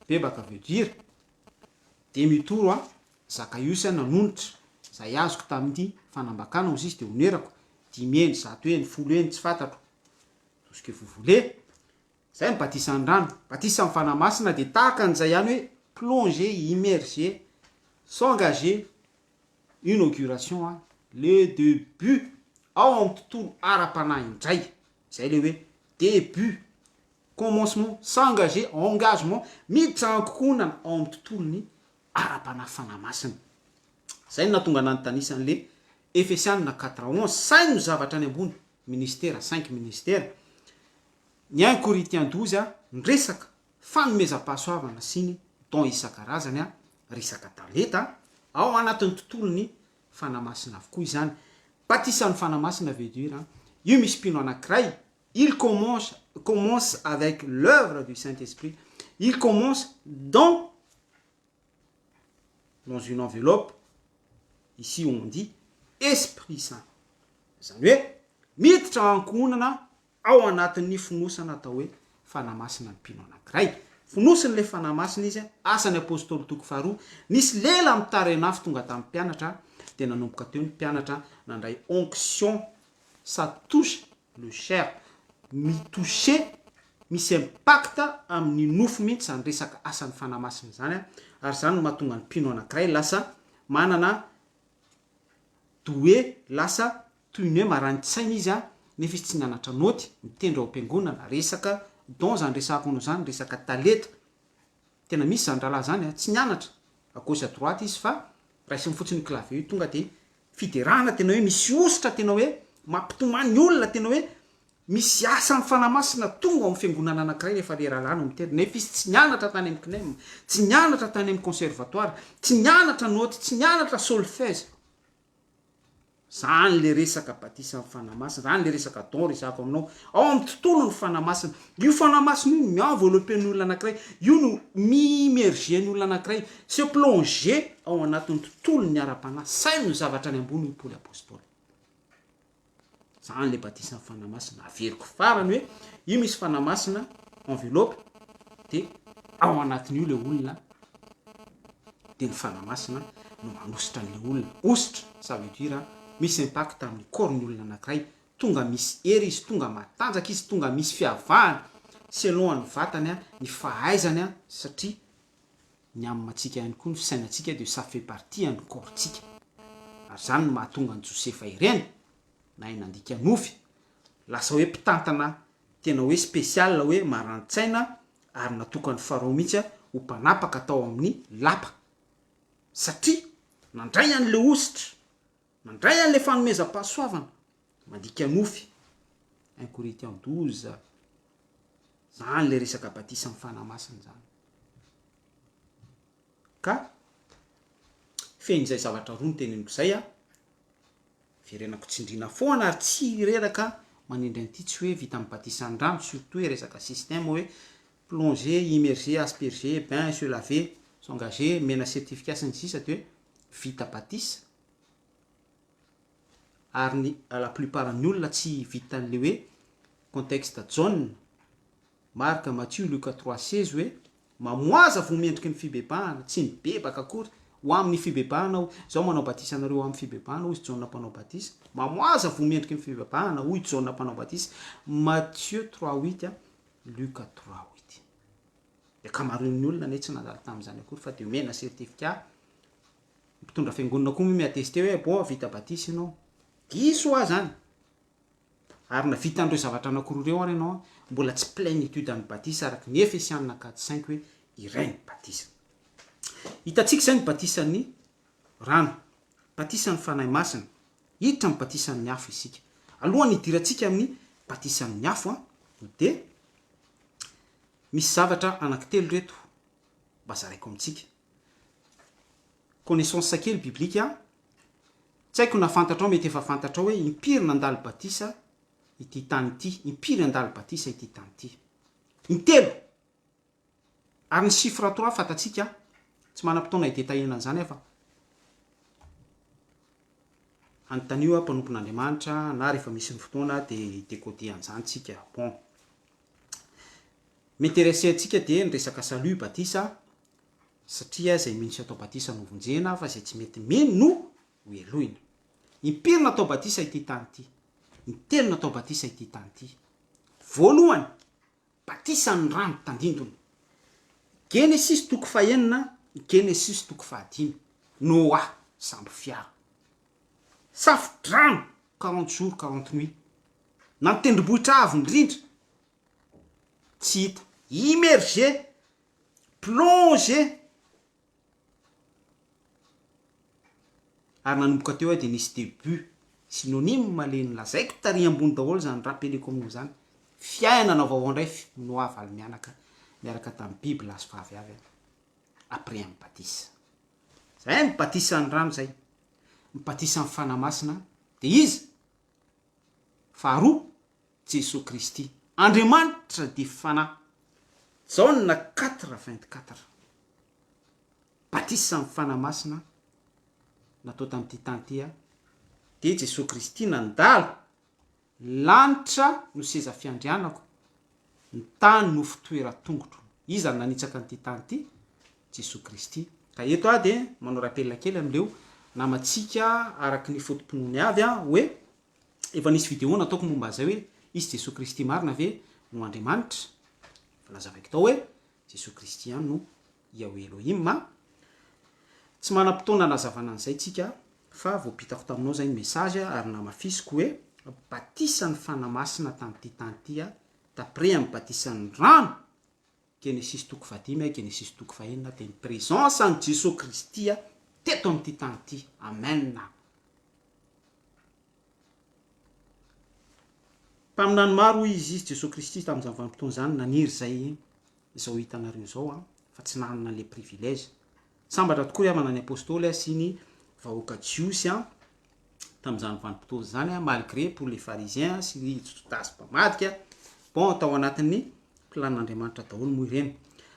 mibebaka veut dire demi-tour an, Zakaiosy an nanonitra izay azoko tamin'ity fanambakana hozy izy dia onerako, dimy heny, zato heny, folo heny, tsy fantatro, tout ce que vous voulez, izay ny batisan'ny rano, batisan'ny Fanahy Masina dia tahaka an'izay ihany hoe plonger, immerger, s'engager, inauguration an, le debut ao amin'ny tontolo ara-panahy indray, izay le hoe debut, commencement, s'engager, engagement, miditra ankohonana ao amin'ny tontolon'ny ara-panahy Fanahy Masina. Izay no nahatonga nanotanisa an'le Efesianina quatre onze, saino ny zavatra any ambony, ministera, cinq ministera. Ny un Corinthiens 12 niresaka fanomezam-pahasoavana sy ny don isan-karazany, resaka talenta, ao anatin'ny tontolon'ny Fanahy Masina avokoa izany. Batisan'ny Fanahy Masina veut dire, io misy mpino anankiray. Il commence commence avec l'oeuvre du Saint Esprit, il commence dans dans une enveloppe, ici on dit Esprit Saint. Izany hoe miditra ankohonana ao anatin'ny fonosana atao hoe Fanahy Masina ny mpino anankiray. Fonosin'ilay Fanahy Masina izy, Asan'ny Apostoly toko faharoa, nisy lela mitaren'afo tonga tamin'ny mpianatra, dia nanomboka teo ny mpianatra nandray onction ça touche le chair, mi-toucher, misy impact amin'ny nofo mihitsy izany resaka asan'ny Fanahy Masina izany an, ary izany no mahatonga ny mpino anankiray lasa manana doué, lasa toy ny hoe marani-tsaina izy an, nefa izy tsy nianatra naoty, mitendry ao am-piangonana, resaka don izany resahako anao izany, resaka talenta, tena misy izany rahalahy izany an, tsy nianatra à gauche à droite izy fa raisiny fotsiny io clavier io tonga dia Fiderana tena hoe misy hosotra tena hoe mampitomany olona tena hoe misy asan'ny Fanahy Masina tonga ao amin'ny fiangonana anankiray rehefa le rahalahy no miteny nefa izy tsy nianatra tany amin'ny CNEM, tsy nianatra tany amin'ny conservatoire, tsy nianatra note, tsy nianatra solfège. Zany le resaka batisan'ny Fanahy Masina, zany le resaka don resahako aminao. Ao amin'ny tontolon'ny Fanahy Masina. Io Fanahy Masina io no mi-envelopper ny olona anankiray, io no mi-immerger ny olona anankiray, se plonger ao anatin'ny tontolon'ny ara-panahy. Saino ny zavatra any ambony hoy Paoly Apostoly. Zany le batisan'ny Fanahy Masina. Averiko farany hoe io misy Fanahy Masina enveloppe de ao anatin'io le olona de ny Fanahy Masina no manositra an'le olona. Ositra, ça veut dire misy impact amin'ny corps-n'ny olona anankiray. Tonga misy hery izy, tonga matanjaka izy, tonga misy fiavahana selon ny vatany, ny fahaizany satria ny âme-ntsika ihany koa, ny fisainantsika dia ça fait partie an'ny corps-ntsika. Ary izany no mahatonga an'i Josefa ireny, nahay nandika nofy, lasa hoe mpitantana tena hoe spécial hoe marani-tsaina ary natokan'i Farao mihitsy ho mpanapaka tao amin'ny lapa satria nandray an'ilay hosotra. Mandray an'ilay fanomezam-pahasoavana, mandika nofy, un Corinthiens 12, zany le resaka batisan'ny Fanahy Masina zany. Ka fehiny izay zavatra roa noteneniko izay a, verenako tsindriana foana ary tsy reraka manindry an'ity tsy hoe vita amin'ny batisan'ny rano, surtout hoe resaka système hoe plonger, immerger, asperger, bain, se laver, s'engager, omena certificat sy ny sisa de hoe vita batisa. ary ny la plupart ny olona tsy vitan'le hoe contexte Jaona, Marc, Mathieu, Luc 3 16 hoe mamoaza voa mendriky ny fibebahana, tsy mibebaka akory, ho amin'ny fibebahana aho, izaho manao batisa anareo ho amin'ny fibebahana hoy Jaona mpanao batisa, mamoaza voa mendriky ny fibebahana hoy Jaona mpanao batisa, Mathieu 3 8 Luc 3 8. Ny ankamaroan'ny olona anie tsy nandalo tamin'izany akory fa dia omena certificat Mpitondra fiangonana koa moa mi-attester hoe bon vita batisa ianao. Diso hoa zany. Ary na vita an'ireo zavatra anankiroa ireo ary ianao, mbola tsy plénitude an'ny batisa araka ny Efesianina 4 5 hoe iray ny batisa. Hitantsika izay ny batisan'ny rano, batisan'ny Fanahy Masina. Hiditra amin'ny batisan'ny afo isika. Alohan'ny hidirantsika amin'ny batisan'ny afo dia misy zavatra anankitelo ireto mba zaraiko amintsika. Connaissance kely biblique an! Tsy haiko na fantatrao, mety efa fantatrao hoe impiry nandalo batisa ity tany ity, impiry handalo batisa ity tany ity. Intelo! Ary ny chiffre trois fantatsika, tsy manam-potoana hi-detailler an'izany aho fa anontanio aho mpanompon'Andriamanitra na rehefa misy ny fotoana dia hi-decoder an'izany tsika. Bon. Mi-interesser antsika dia ny resaka salut, batisa, Satria izay mino sy atao batisa no vonjena fa izay tsy mety mino no ho helohina. Impiry natao batisa ity tany ity? Intelo natao batisa ity tany ity. Voalohany, batisan'ny rano tandindona. Genesisy toko fahenina, Genesisy toko fahadimy. Noa, sambo fiara. Safo-drano, quarante jours, quarante nuits. Na ny tendrombohitra avo indrindra, tsy hita. Immergé, Plongé! Ary nanomboka teo aho dia nisy début synonyme le nolazaiko tary ambony daholo zany rappeleko aminao zany. Fiainana vaovao indray Noa valo mianaka miaraka tamin'ny biby lahy sy vavy avy an. Après ny batisa. Zay ny batisan'ny rano zay. Ny batisan'ny Fanahy Masina dia iza? Faharoa. Jesoa Kristy. Andriamanitra dia Fanahy. Jaona 4, 24. Batisa amin'ny Fanahy Masina natao tamin'ity tany ity dia Jesoa Kristy nandalo, lanitra no seza fiandrianako, ny tany no fitoeran-tongotro. Iza no nanitsaka an'ity tany ity? Jesoa Kristy. Ka eto aho dia manao rappel kely amin'ireo namantsika araka ny foto-pinoany avy hoe efa nisy video nataoko momba an'izay hoe izy Jesoa Kristy marina ve no Andriamanitra? Efa nazavaiko tao hoe Jesoa Kristy ihany no Yahweh Elohim a! Tsy manam-potoana hanazavana an'izay tsika fa voampitako taminao izay ny message ary namafisiko hoe batisan'ny Fanahy Masina tamin'ity tany ity a, d'après amin'ny batisan'ny rano, Genesisy toko fahadimy a, Genesisy toko fahenina dia ny présence an'i Jesoa Kristy a teto amin'ity tany ity. Amen. Mpaminany maro hoy izy, izy Jesoa Kristy tamin'izany vanim-potoana izany naniry izay izao hitanareo izao an, fa tsy nanana an'ilay privilège. Sambatra tokoa ry havana ny Apostoly sy ny vahoaka Jiosy an, tamin'izany vanim-potoana izany an, malgré pour les pharisiens sy ny Jodasy mpamadika, bon tao anatin'ny planin'Andriamanitra daholo moa ireny.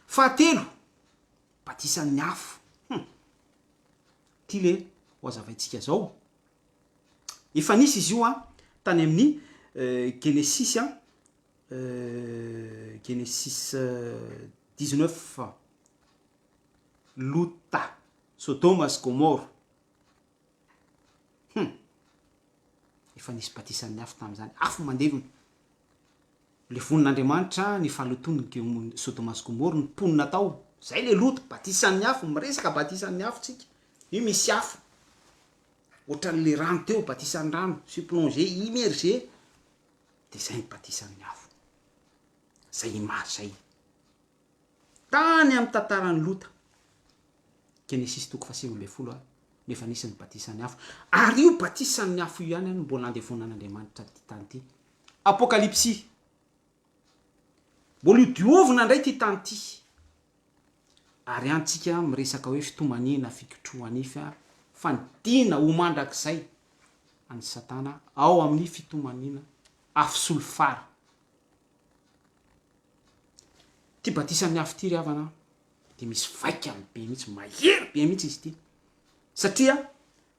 Fahatelo, batisan'ny afo. Hum. Ty le ho azavaintsika zao. Efa nisy izy io an, tany amin'ny Genesisy an, Genesis 19, Lota, Sodoma sy Gomoro. Hum! Efa nisy batisan'ny afo tamin'izany, afo mandevona. Levonin'Andriamanitra ny fahalotoan'i Sodoma sy Gomoro, ny mponina tao. Zay le loto, batisan'ny afo, miresaka batisan'ny afo tsika. Io misy afo. Ohatran'le rano teo, batisan'ny rano, surplongé, immergé. Dia izay ny batisan'ny afo. Izay image izay. Tany amin'ny tantaran'i Lota, Genesisy toko faha-19 a, no efa nisy ny batisan'ny afo. Ary io batisan'ny afo io ihany no mbola andevonan'Andriamanitra ity tany ity. Apokalypsy. Mbola io diovina indray ity tany ity. Ary any tsika miresaka hoe fitomaniana, fikitroha-nify, fanidina ho mandrakizay an'i Satana ao amin'ny fitomaniana afo solifara. Ity batisan'ny afo ity ry havana dia misy vaikany be mihitsy, mahery be mihitsy izy ity. Satria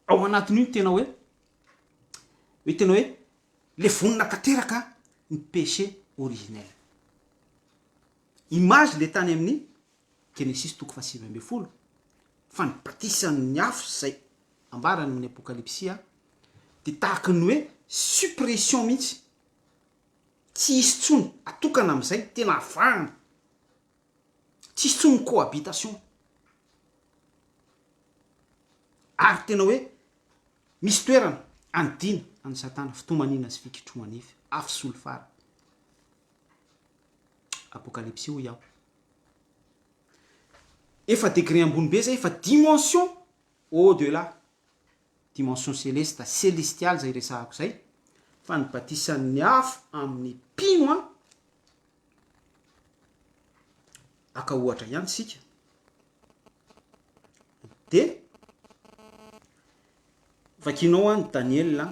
ao anatin'io ny tena hoe, hoe tena hoe levonina tanteraka ny péché originel. Image le tany amin'ny Genesisy toko faha-19 fa ny batisan'ny afo izay ambarany amin'ny Apokalypsy dia tahaky ny hoe suppression mihitsy, tsy hisy intsony, atokana amin'izay, tena avahana, tsy hisy intsony ny cohabitation, ary tena hoe misy toerana anidiana an'i Satana, fitomaniana sy fikitroha-nify, afo solifara. Apokalypsy hoy aho. Efa degré ambony be zay, efa dimension au delà, dimension celeste, celestiale zay resahako zay, fa ny batisan'ny afo amin'ny mpino an, aka ohatra ihany isika, de vakinao an Daniela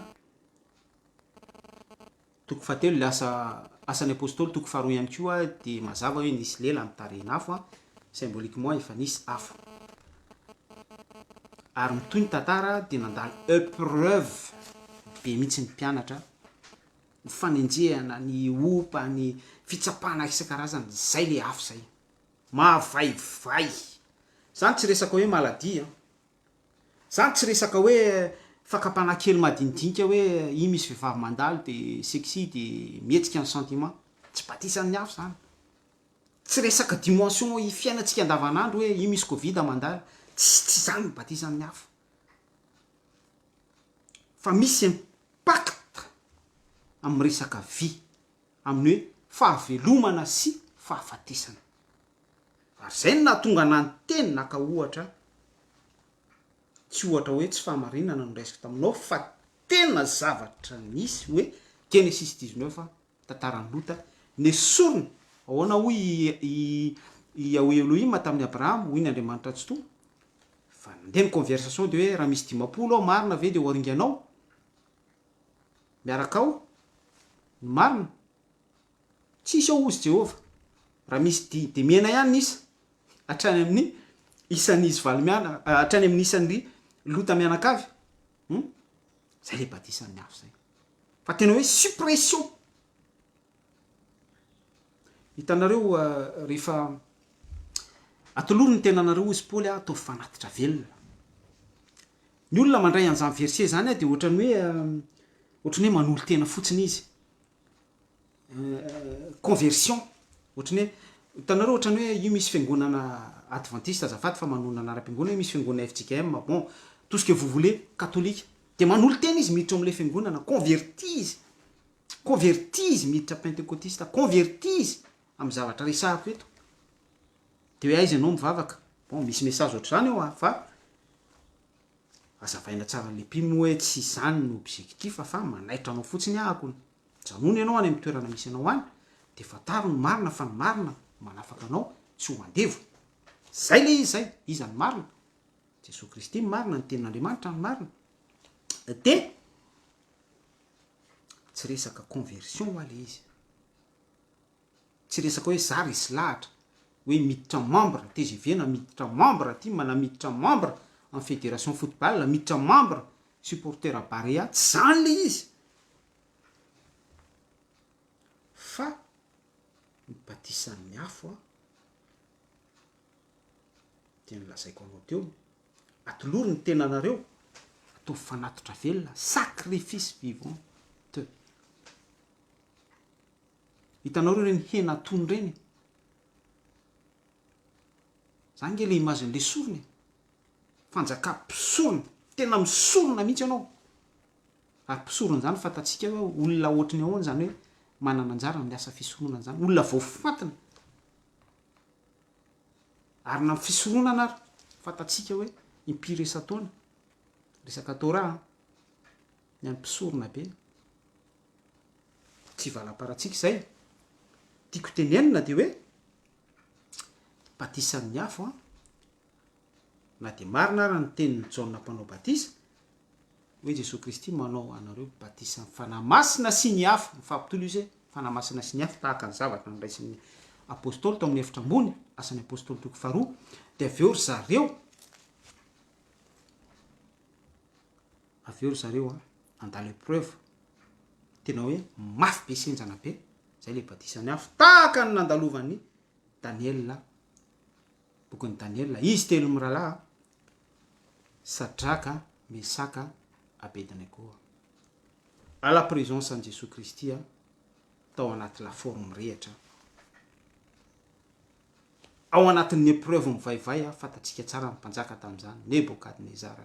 Toko fahatelo, ilay asa Asan'ny Apostoly toko faharoa ihany koa dia mazava hoe nisy lela ny tarehin'afo, symboliquement efa nisy afo. Ary mitohy ny tantara dia nandalo epreuve be mihitsy ny mpianatra, ny fanenjehana, ny opa, ny fitsapana isan-karazany, zay le afo zay. Mavaivay. Zany tsy resaka hoe maladie an. Zany tsy resaka hoe fakam-panahy kely madinidinika hoe iny misy vehivavy mandalo de sexy de mihetsika ny sentiment. Tsy batisan'ny afo zany. Tsy resaka dimension fiainantsika andavanandro hoe iny misy covid mandalo. Tsy tsy zany ny batisan'ny afo. Fa misy impact amin'ny resaka vie, amin'ny hoe fahavelomana sy fahafatesana. Ary izay no nahatonga anah niteny naka ohatra, tsy ohatra hoe tsy fahamarinana no raisiko taminao fa tena zavatra nisy hoe Genesis 19 tantaran'i Lota, nesorina, ahoana hoy i i Yahweh Elohim tamin'i Abrahama, hoy ny Andriamanitra Tsitoha, fa nandeha ny conversation dia hoe raha misy 50 ao marina ve dia ho aringanao miaraka ao ny marina? Tsisy ao hozy Jehovah. Raha misy di dia mihena ihany ny isa, hatrany amin'ny isan'izy valo miana, hatrany amin'ny isan'ny Lota mianakavy. Hum? Zay le batisan'ny afo zay. Fa tena hoe suppression. Hitanareo rehefa atolory ny tenanareo hozy Paoly a, ataovy fanatitra velona. Ny olona mandray an'izany verset zany dia ohatran'ny hoe ohatran'ny hoe manolo-tena fotsiny izy. Conversion, ohatran'ny hoe hitanareo ohatran'ny hoe io misy fiangonana adventiste azafady fa manonona anaram-piangonana, io misy fiangonana fjkm, bon tout ce que vous voulez, katolika, dia manolo-tena izy miditra ao amin'ilay fiangonana, converti izy. Converti izy miditra pentekotista, converti izy amin'ny zavatra resahako eto. De hoe aiza ianao mivavaka? Bon, misy message ohatr'izany eo fa azavaina tsara an'le mpino moa hoe tsy izany no objectif fa manaitra anao fotsiny ahako. Janona ianao any amin'ny toerana misy anao any de fantaro ny marina fa ny marina no manafaka anao tsy ho andevo. Zay le izy zay, iza ny marina? Jesoa Kristy ny marina, ny tenin'Andriamanitra ny marina. De Tsy resaka conversion hoa le izy. Tsy resaka hoe za resy lahatra hoe miditra membre tgv na miditra membre tim na miditra membre am federation football na miditra membre supporter barea, tsy zany le izy fa ny batisan'ny afo an dia nolazaiko anao teo Atolory ny tenanareo ataovy fanatitra velona, sacrifice vivant. Hitanao ireny hena atono ireny? Zany nge le image-n'le sorona e. Fanjakà mpisorona, tena misorona mihitsy ianao. Ary mpisorona izany fantatsika hoe olona ohatry ny ahoana izany hoe manana anjara amin'ny asa fisoronana izany, olona voafantina. Ary na ny fisoronana ary, fantatsika hoe impiry isan-taona, resaka Torah an, ny an'ny mpisorona be, tsy valamparantsika izay, tiako tenenina dia hoe, batisan'ny afo an, na dia marina ara ny tenin'i Jaona mpanao batisa, hoe Jesoa Kristy manao anareo batisan'ny Fanahy Masina sy ny afo, mifampitoly izy hoe Fanahy Masina sy ny afo tahaka ny zavatra noraisin'ny Apôstôly tao amin'ny efitra ambony, Asan'ny Apôstôly toko faharoa, dia avy eo ry zareo, avy eo ry zareo an, nandalo épreuve, tena hoe mafy be sy henjana be, zay le batisan'ny afo, tahaka ny nandalovan'i Daniela, bokin'i Daniela, izy telo mirahalahy, Sadraka, Mesaka, Abednego. À la présence an'i Jesoa Kristy tao anaty lafaoro mirehitra. Ao anatin'ny épreuve mivaivay, fantatsika tsara ny mpanjaka tamin'izany, Nebokadnezara.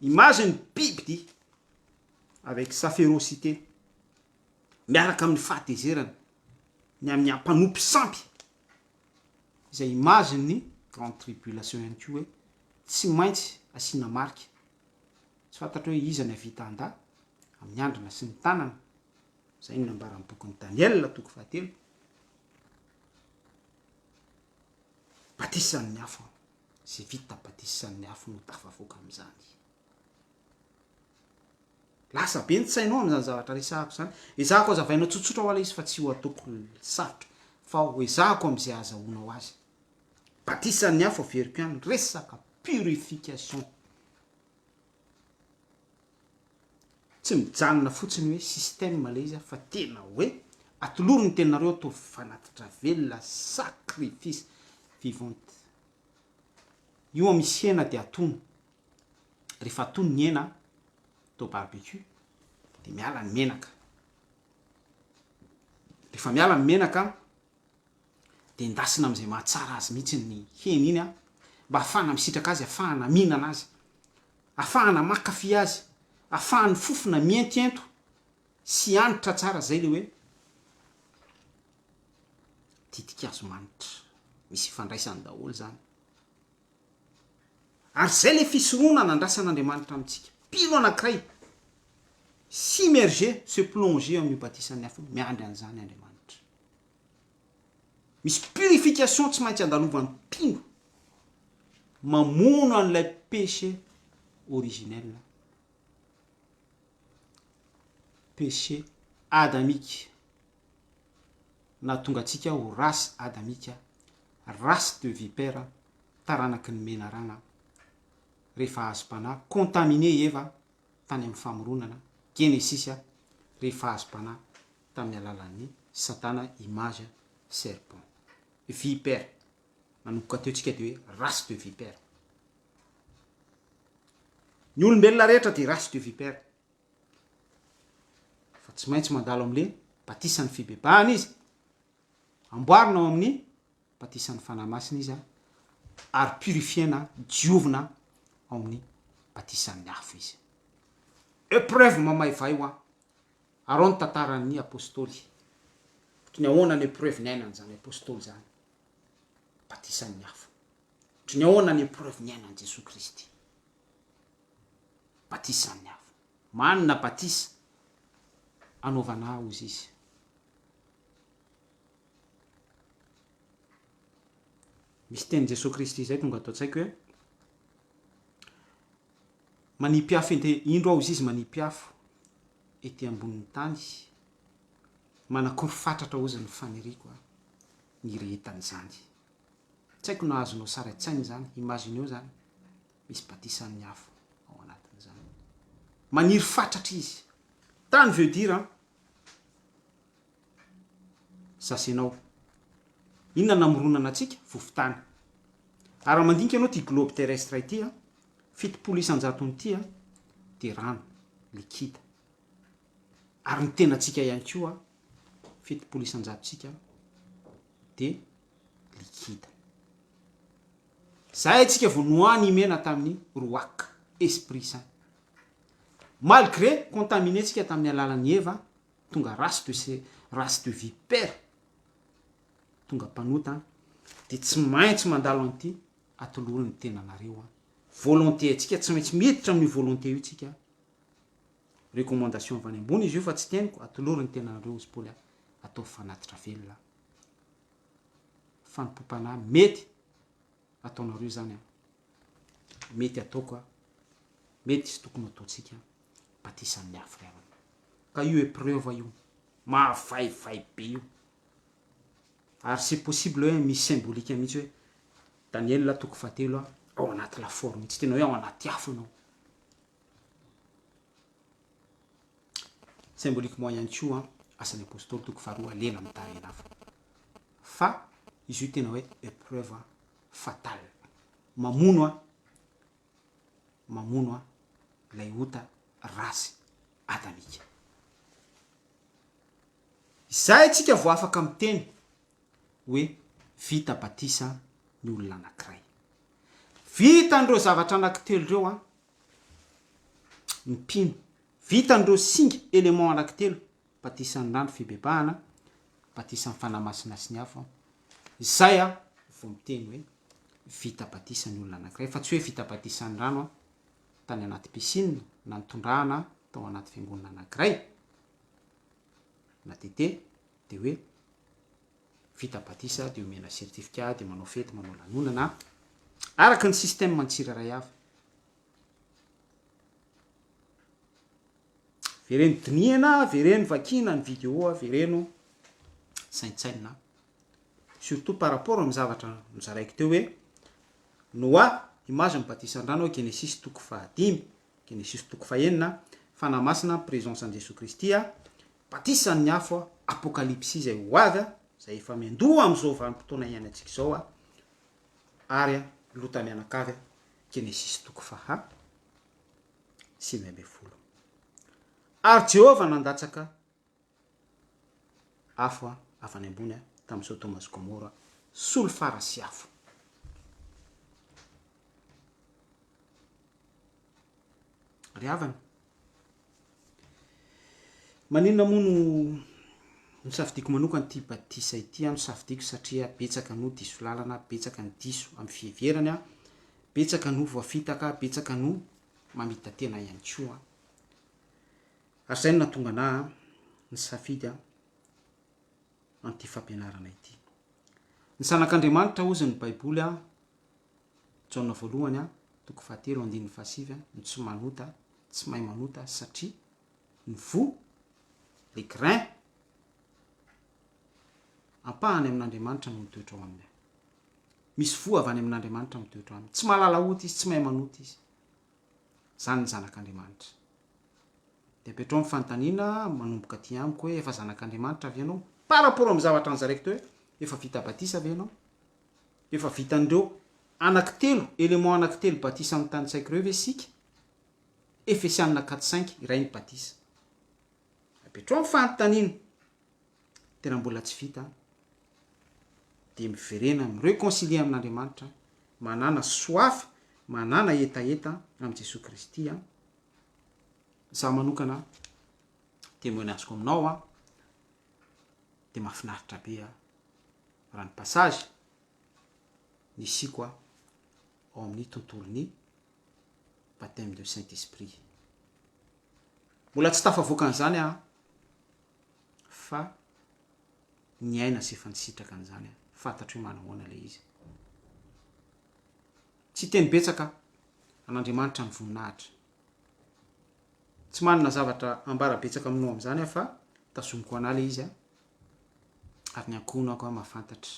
Image ny biby dia avec sa férocité, miaraka amin'ny fahatezerana, ny amin'ny hampanompo sampy. Izay image ny grande tribulation ihany koa hoe tsy maintsy asiana marika. Tsy fantatro hoe iza ny havita handà amin'ny andrina sy ny tanana. Izay no nambaran'ny bokin'i Daniela toko fahatelo. Batisan'ny afo. Izay vita batisan'ny afo no tafavoaka amin'izany. Lasa be ny tsainao amin'izany zavatra resahako izany. Ezahako hazavaina tsotsotra hoa ilay izy fa tsy ho ataoko sarotra fa ho ezahako amin'izay ahazahoanao azy. Batisan'ny afo averiko ihany, resaka purification. Tsy mijanona fotsiny hoe système ilay izy fa tena hoe atolory ny tenanareo ataovy fanatitra velona, sacrifice vivante. Io misy hena dia atono. Rehefa atono ny hena atao barbecue dia miala ny menaka. Rehefa miala ny menaka dia endasina amin'izay mahatsara azy mihitsy ny hena iny an, mba ahafahana misitraka azy, ahafahana mihinana azy, ahafahana mankafy azy, ahafahan'ny fofona mientiento sy hanitra tsara, zay le hoe ditin-kazo manitra. Misy ifandraisany daholo zany. Ary izay ilay fisoronana andrasan'Andriamanitra amintsika. Mpino anankiray, s'immerger, se plonger amin'io batisan'ny afo io, miandry an'izany Andriamanitra. Misy purification tsy maintsy andalovan'ny mpino, mamono an'ilay péché originel, péché adamique. Nahatonga antsika ho race adamika, race de vipère, taranaky ny menarana, rehefa azom-panahy, contaminé i Eva tany amin'ny famoronana, Genesisy, rehefa azom-panahy tamin'ny alalan'ny satana image serpent. Vipère. Nanomboka teo tsika dia hoe race de vipère. Ny olombelona rehetra dia race de vipère. Fa tsy maintsy mandalo amle batisan'ny fibebahana izy, amboarina ao amin'ny batisan'ny Fanahy Masina izy ary purifier-na, diovina ao amin'ny batisan'ny afo izy. Epreuve mamaivay hoa. Ary ao ny tantaran'ny apostoly. Ohatry ny ahoana ny epreuve niainan'izany apostoly izany? Batisan'ny afo. Ohatry ny ahoana ny epreuve niainan'i Jesoa Kristy? Batisan'ny afo. Manana batisa anaovana ahy hozy izy. Misy tenin'i Jesoa Kristy izay tonga ato an-tsaiko hoe, Manipy afo ety, indro aho hozy izy manipy afo ety ambonin'ny tany, manakory fatratra hozy ny faniriako aho ny hirehetan'izany. Tsy haiko na azonao sary an-tsaina izany, imagineo izany. Misy batisan'ny afo ao anatin'izany. Maniry fatratra izy. Tany veut dire an. Zasenao. Inona namoronana antsika? Vovon-tany. Ary raha mandinika ianao ity globe terrestre ity an, 70 isan-jatony ity an, dia rano, liquide. Ary ny tenantsika ihany koa, 70 isan-jatontsika dia liquide. Zay tsika vao noanimena tamin'ny Ruach, Esprit Saint. Malgré contaminé tsika tamin'ny alalan'i Eva, tonga race de se race de vipère, tonga mpanota, dia tsy maintsy mandalo an'ity atolory ny tenanareo an. Volonté antsika, tsy maintsy miditra amin'io volonté io tsika. Recommandation avy any ambony izy io fa tsy teniko, atolory ny tenanareo hozy Paoly a, ataovy fanatitra velona. Fanompoam-panahy mety ataonareo izany an, mety ataoko an, mety sy tokony ataontsika batisan'ny afo ry havana. Ka io épreuve io, mahavaivay be io. Ary c'est possible hoe misy symbolique mihitsy hoe Daniela toko fahatelo an, ao anaty lafaoro mihitsy, tena hoe ao anaty afo ianao. Symboliquement ihany koa Asan'ny Apostoly toko faharoa lela mitarehin'afo. Fa izy io tena hoe epreuve fatale. Mamono an, mamono an ilay ota ratsy adamika. Izay tsika vao afaka miteny hoe vita batisa ny olona anankiray. Vitan'ireo zavatra anankitelo ireo an, ny mpino. Vitan'ireo singa, éléments, anankitelo, batisan'ny rano, fibebahana, batisan'ny Fanahy Masina sy ny afo, izay aho vao miteny hoe vita batisa ny olona anankiray, fa tsy hoe vita batisan'ny rano aho tany anaty piscine na nitondrana tao anaty fiangonana anankiray na TT dia hoe vita batisa dia omena certificat dia manao fety manao lanonana araka ny système ny tsirairay avy. Vereno dinihana, vereno vakiana ny vidéo, avereno saintsainina. Surtout par rapport amin'ny zavatra nozaraiko teo hoe Noa, image ny batisan-drano ao Genesisy toko fahadimy, Genesisy toko fahenina, Fanahy Masina, présence an'i Jesoa Kristy, batisan'ny afo, Apokalypsy izay ho avy, izay efa miandoha amin'izao vanim-potoana iainantsika izao, ary Lota mianakavy, Genesisy toko faha 19. Ary Jehovah nandatsaka afo avy any ambony tamin'i Sodoma sy Gomora, solifara sy afo. Ry havana, maninona moa no nosafidiako manokana ity batisa ity? Nosafidiako satria betsaka no diso lalana, betsaka ny diso amin'ny fiheverany, betsaka no voafitaka, betsaka no mamita-tena ihany koa. Ary izay no nahatonga anà nisafidy an'ity fampianarana ity. Ny Zanak'Andriamanitra, hozy ny Baiboly, Jaona voalohany, toko fahatelo, andininy fahasivy, no tsy manota, tsy mahay manota, satria ny voa, le grain, Ampahany amin'Andriamanitra no mitoetra ao aminy. Misy voa avy any amin'Andriamanitra mitoetra ao aminy. Tsy mahalala ota izy, tsy mahay manota izy. Izany ny zanak'Andriamanitra. Dia apetraho ny fanontaniana manomboka aty amiko hoe efa zanak'Andriamanitra ve ianao? Par rapport amin'ny zavatra nozaraiko teo hoe efa vita batisa ve ianao? Efa vitan'ireo anankitelo, éléments anankitelo batisa notanisaiko ireo ve isika? Efesianina quatre cinq, iray ny batisa. Apetraho ny fanontaniana. Tena mbola tsy vita an. Dia miverena mi-reconcilier amin'Andriamanitra, manàna soif, manàna hetaheta amin'i Jesoa Kristy an. Izaho manokana témoignage-ko aminao an, dia mahafinaritra be an, raha ny passage nisiako an, ao amin'ny tontolon'ny baptême de Saint Esprit. Mbola tsy tafavoaka an'izany aho fa niaina sy efa nisitraka an'izany aho. Fantatro hoe manahoana ilay izy. Tsy hiteny betsaka aho. An'Andriamanitra ny voninahitra. Tsy manana zavatra ambara betsaka aminao amin'izany aho fa tazomiko ho an'ahy ilay izy ary ny ankohonako aho mahafantatra.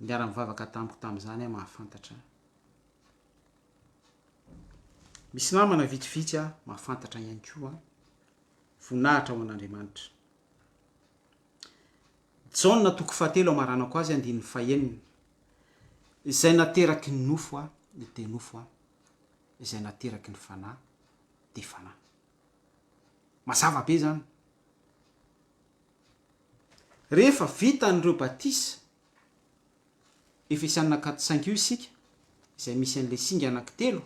Niara-nivavaka tamiko tamin'izany aho mahafantatra. Misy namana vitsivitsy aho mahafantatra ihany koa. Voninahitra ho an'Andriamanitra. Jaona toko fahatelo amaranako azy andininy fahenina. Izay nateraky ny nofo aho dia nofo aho, izay nateraky ny fanahy dia fanahy. Mazava be izany. Rehefa vitan'ireo batisa Efesiana quatre cinq io isika, izay misy an'ilay singa anankitelo,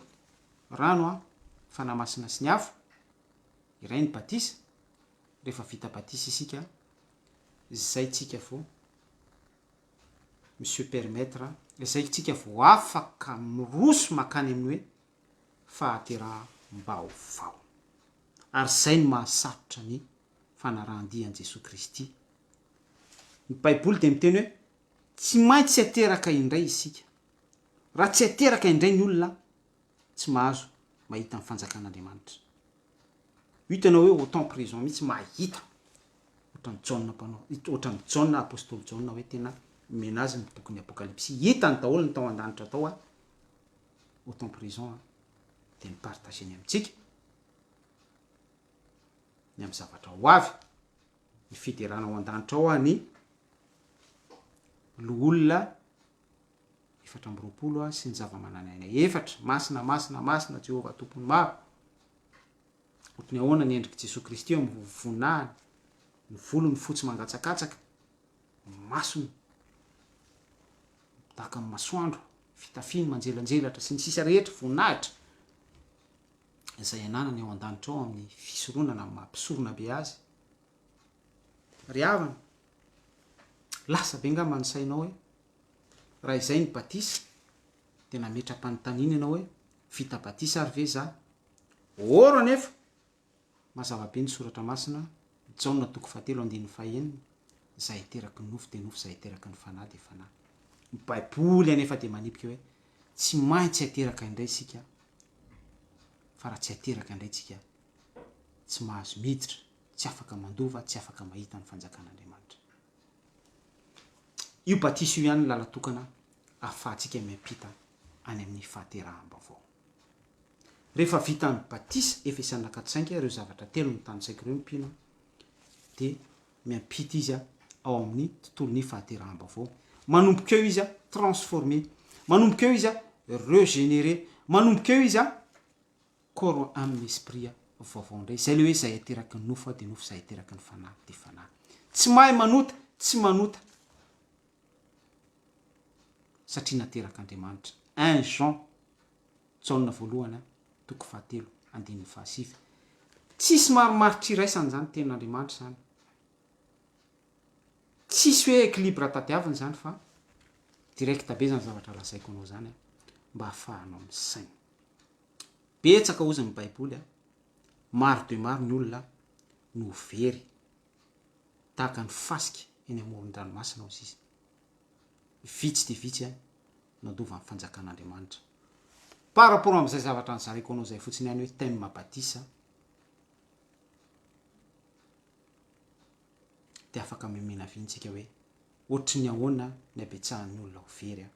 rano an, Fanahy Masina sy ny afo, iray ny batisa, rehefa vita batisa isika, izay tsika vao mi se permettre, izay tsika vao afaka miroso makany amin'ny hoe fahateraham-baovao. Ary izay no mahasarotra ny fanarahan-dia an'i Jesoa Kristy. Ny Baiboly dia miteny hoe Tsy maintsy ateraka indray isika. Raha tsy ateraka indray ny olona, tsy mahazo mahita ny fanjakan'Andriamanitra. Io tena hoe au temps présent mihitsy mahita. Ohatran'i Jaona mpanao, ohatran'i Jaona, apostoly Jaona hoe tena omena azy ny bokin'ny Apokalypsy. Hitany daholo ny tao an-danitra tao a, au temps présent a, dia ni-partager-ny amintsika ny amin'ny zavatra ho avy. ny fiderana ao an-danitra ao ny loholona 24 sy ny zava-manan'aina efatra, masina, masina, masina Jehovah Tompon'ny maro. Ohatry ny ahoana ny endrik'i Jesoa Kristy eo amin'ny voninahiny, ny volony fotsy mangatsakatsaka, ny masony tahaka ny masoandro, fitafiany manjelanjelatra sy ny sisa rehetra, voninahitra izay ananany ao an-danitra ao amin'ny fisoronana amin'ny maha mpisorona be azy. Ry havana, lasa be angamba ny sainao hoe raha izay ny batisa dia nametra-panontaniana ianao hoe vita batisa ary ve za? Or anefa, mazava be ny soratra masina, Jaona toko fahatelo andininy fahenina, izay ateraky ny nofo dia nofo, izay ateraky ny fanahy dia fanahy. Ny baiboly anefa dia manipika hoe tsy maintsy ateraka indray isika fa raha tsy ateraka indray tsika tsy mahazo miditra, tsy afaka mandova, tsy afaka mahita ny fanjakan'Andriamanitra. Io batisa io ihany ny lalan-tokana ahafahantsika miampita any amin'ny fahateraham-baovao. Rehefa vita ny batisa, Efesiana quatre cinq, ireo zavatra telo notanisaiko ireo ny mpino dia miampita izy ao amin'ny tontolon'ny fahateraham-baovao. Manomboka eo izy transformé, manomboka eo izy regénéré, manomboka eo izy corps âme esprit vaovao indray. Izay ilay hoe izay ateraky ny nofo dia nofo, izay ateraky ny fanahy dia fanahy. Tsy mahay manota, tsy manota satria naterak'Andriamanitra. Un Jean, Jaona voalohany toko fahatelo andininy fahasivy. Tsisy marimaritra iraisana izany tenin'Andriamanitra izany. Tsisy hoe équilibre tadiavina izany fa direct be izany zavatra lazaiko anao izany mba ahafahanao misaina. Betsaka hozy ny baiboly a, maro de maro ny olona no very tahaka ny fasika eny amoron-dranomasina hozy izy. Vitsy dia vitsy nandova ny fanjakan'Andriamanitra. Par rapport amin'izay zavatra nozaraiko anao izay fotsiny ihany hoe thème batisa dia afaka miminavina tsika hoe. Ohatry ny ahoana ny habetsahan'ny olona ho very an?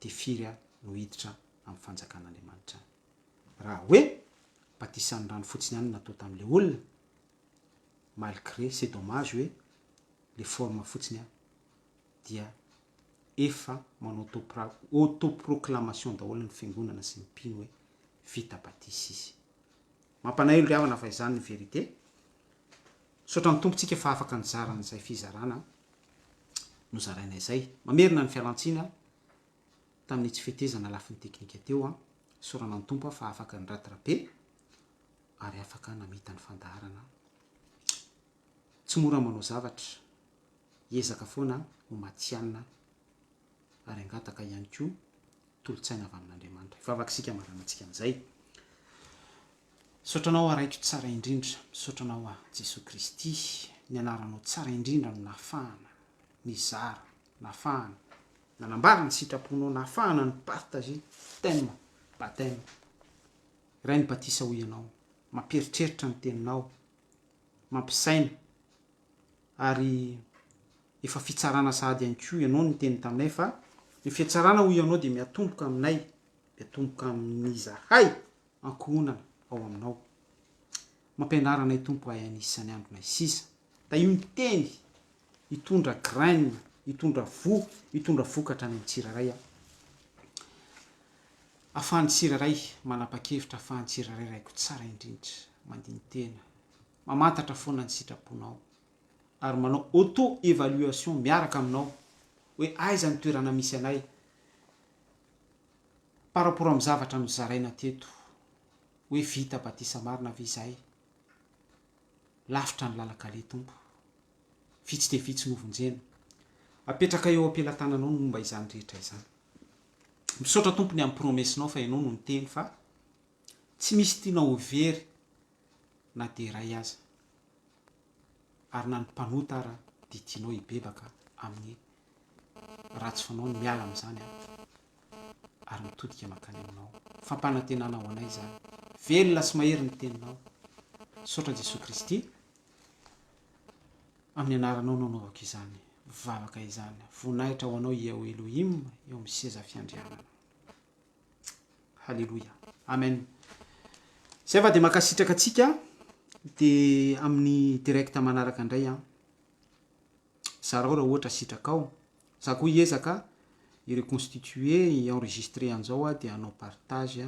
Dia firy no hiditra amin'ny fanjakan'Andriamanitra any? Raha hoe batisan'ny rano fotsiny ihany no natao tamin'ilay olona, malgré c'est dommage hoe le forme fotsiny an, dia efa manao autoproclamation daholo ny fiangonana sy ny mpino hoe vita batisa izy. Mampalahelo ry havana fa izany ny vérité. Misaotra ny Tompo tsika fa afaka nizara an'izay fizarana nozaraina izay. Mamerina ny fialantsiny aho tamin'ny tsy fetezana lafiny teknika teo an. Isaorana ny Tompo aho fa afaka ni-rattraper ary afaka namita ny fandaharana. Tsy mora manao zavatra. Hiezaka foana ho matihanina ary hangataka ihany koa tolo-tsaina avy amin'Andriamanitra. Hivavaka isika hamaranantsika an'izay. Misaotra Anao aho Raiko tsara indrindra, misaotra Anao aho Jesoa Kristy, ny anaranao tsara indrindra no nahafahana nizara, nahafahana nanambara ny sitraponao, nahafahana ni-partager thème, baptême. Iray ny batisa hoy Ianao, mampieritreritra ny teninao, mampisaina, ary efa fitsarana sahady ihany koa Ianao no niteny taminay fa ny fitsarana hoy Ianao dia miatomboka aminay, miatomboka amin'izahay ankohonana ao aminao. Mampianara anay Tompo ahay anisan'ny andronay sisa. Tahio ny teny hitondra graine, hitondra voa, hitondra vokatra any amin'ny tsirairay aho. Afahan'ny tsirairay manapa-kevitra, afahan'ny tsirairay Raiko tsara indrindra, mandini-tena, mamantatra foana ny sitraponao ary manao auto évaluation miaraka aminao hoe aiza ny toerana misy anay par rapport amin'ny zavatra nozaraina teto hoe vita batisa marina ve izahay? Lavitra ny lalan-kaleha Tompo. Vitsy dia vitsy no vonjena. Apetraka eo am-pelatananao ny momba izany rehetra izany. Misaotra Tompo ny amin'ny promesse-nao fa Ianao no niteny fa tsy misy tianao ho very na dia iray aza. Ary na ny mpanota ara dia tianao hibebaka amin'ny ratsy fanaony miala amin'izany an, ary mitodika mankany aminao. Fampanantenana ho anay izany. Velona sy mahery ny teninao. Misaotra Jesoa Kristy. Amin'ny anaranao no anaovako izany vavaka izany. Voninahitra ho anao Yahweh Elohim eo amin'ny seza fiandrianana. Haleloia. Amen. Zay fa dia mankasitraka antsika dia amin'ny direct manaraka indray an. Zarao raha ohatra sitrakao. Za koa hiezaka hi-reconstituer, hi-enregistrer an'izao aho dia hanao partage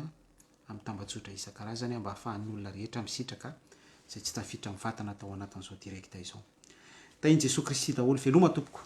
amin'ny tambajotra isan-karazany mba hahafahan'ny olona rehetra misitraka izay tsy tafiditra mivantana tao anatin'izao direct izao. Tahin'i Jesoa Kristy daholo. Veloma tompoko.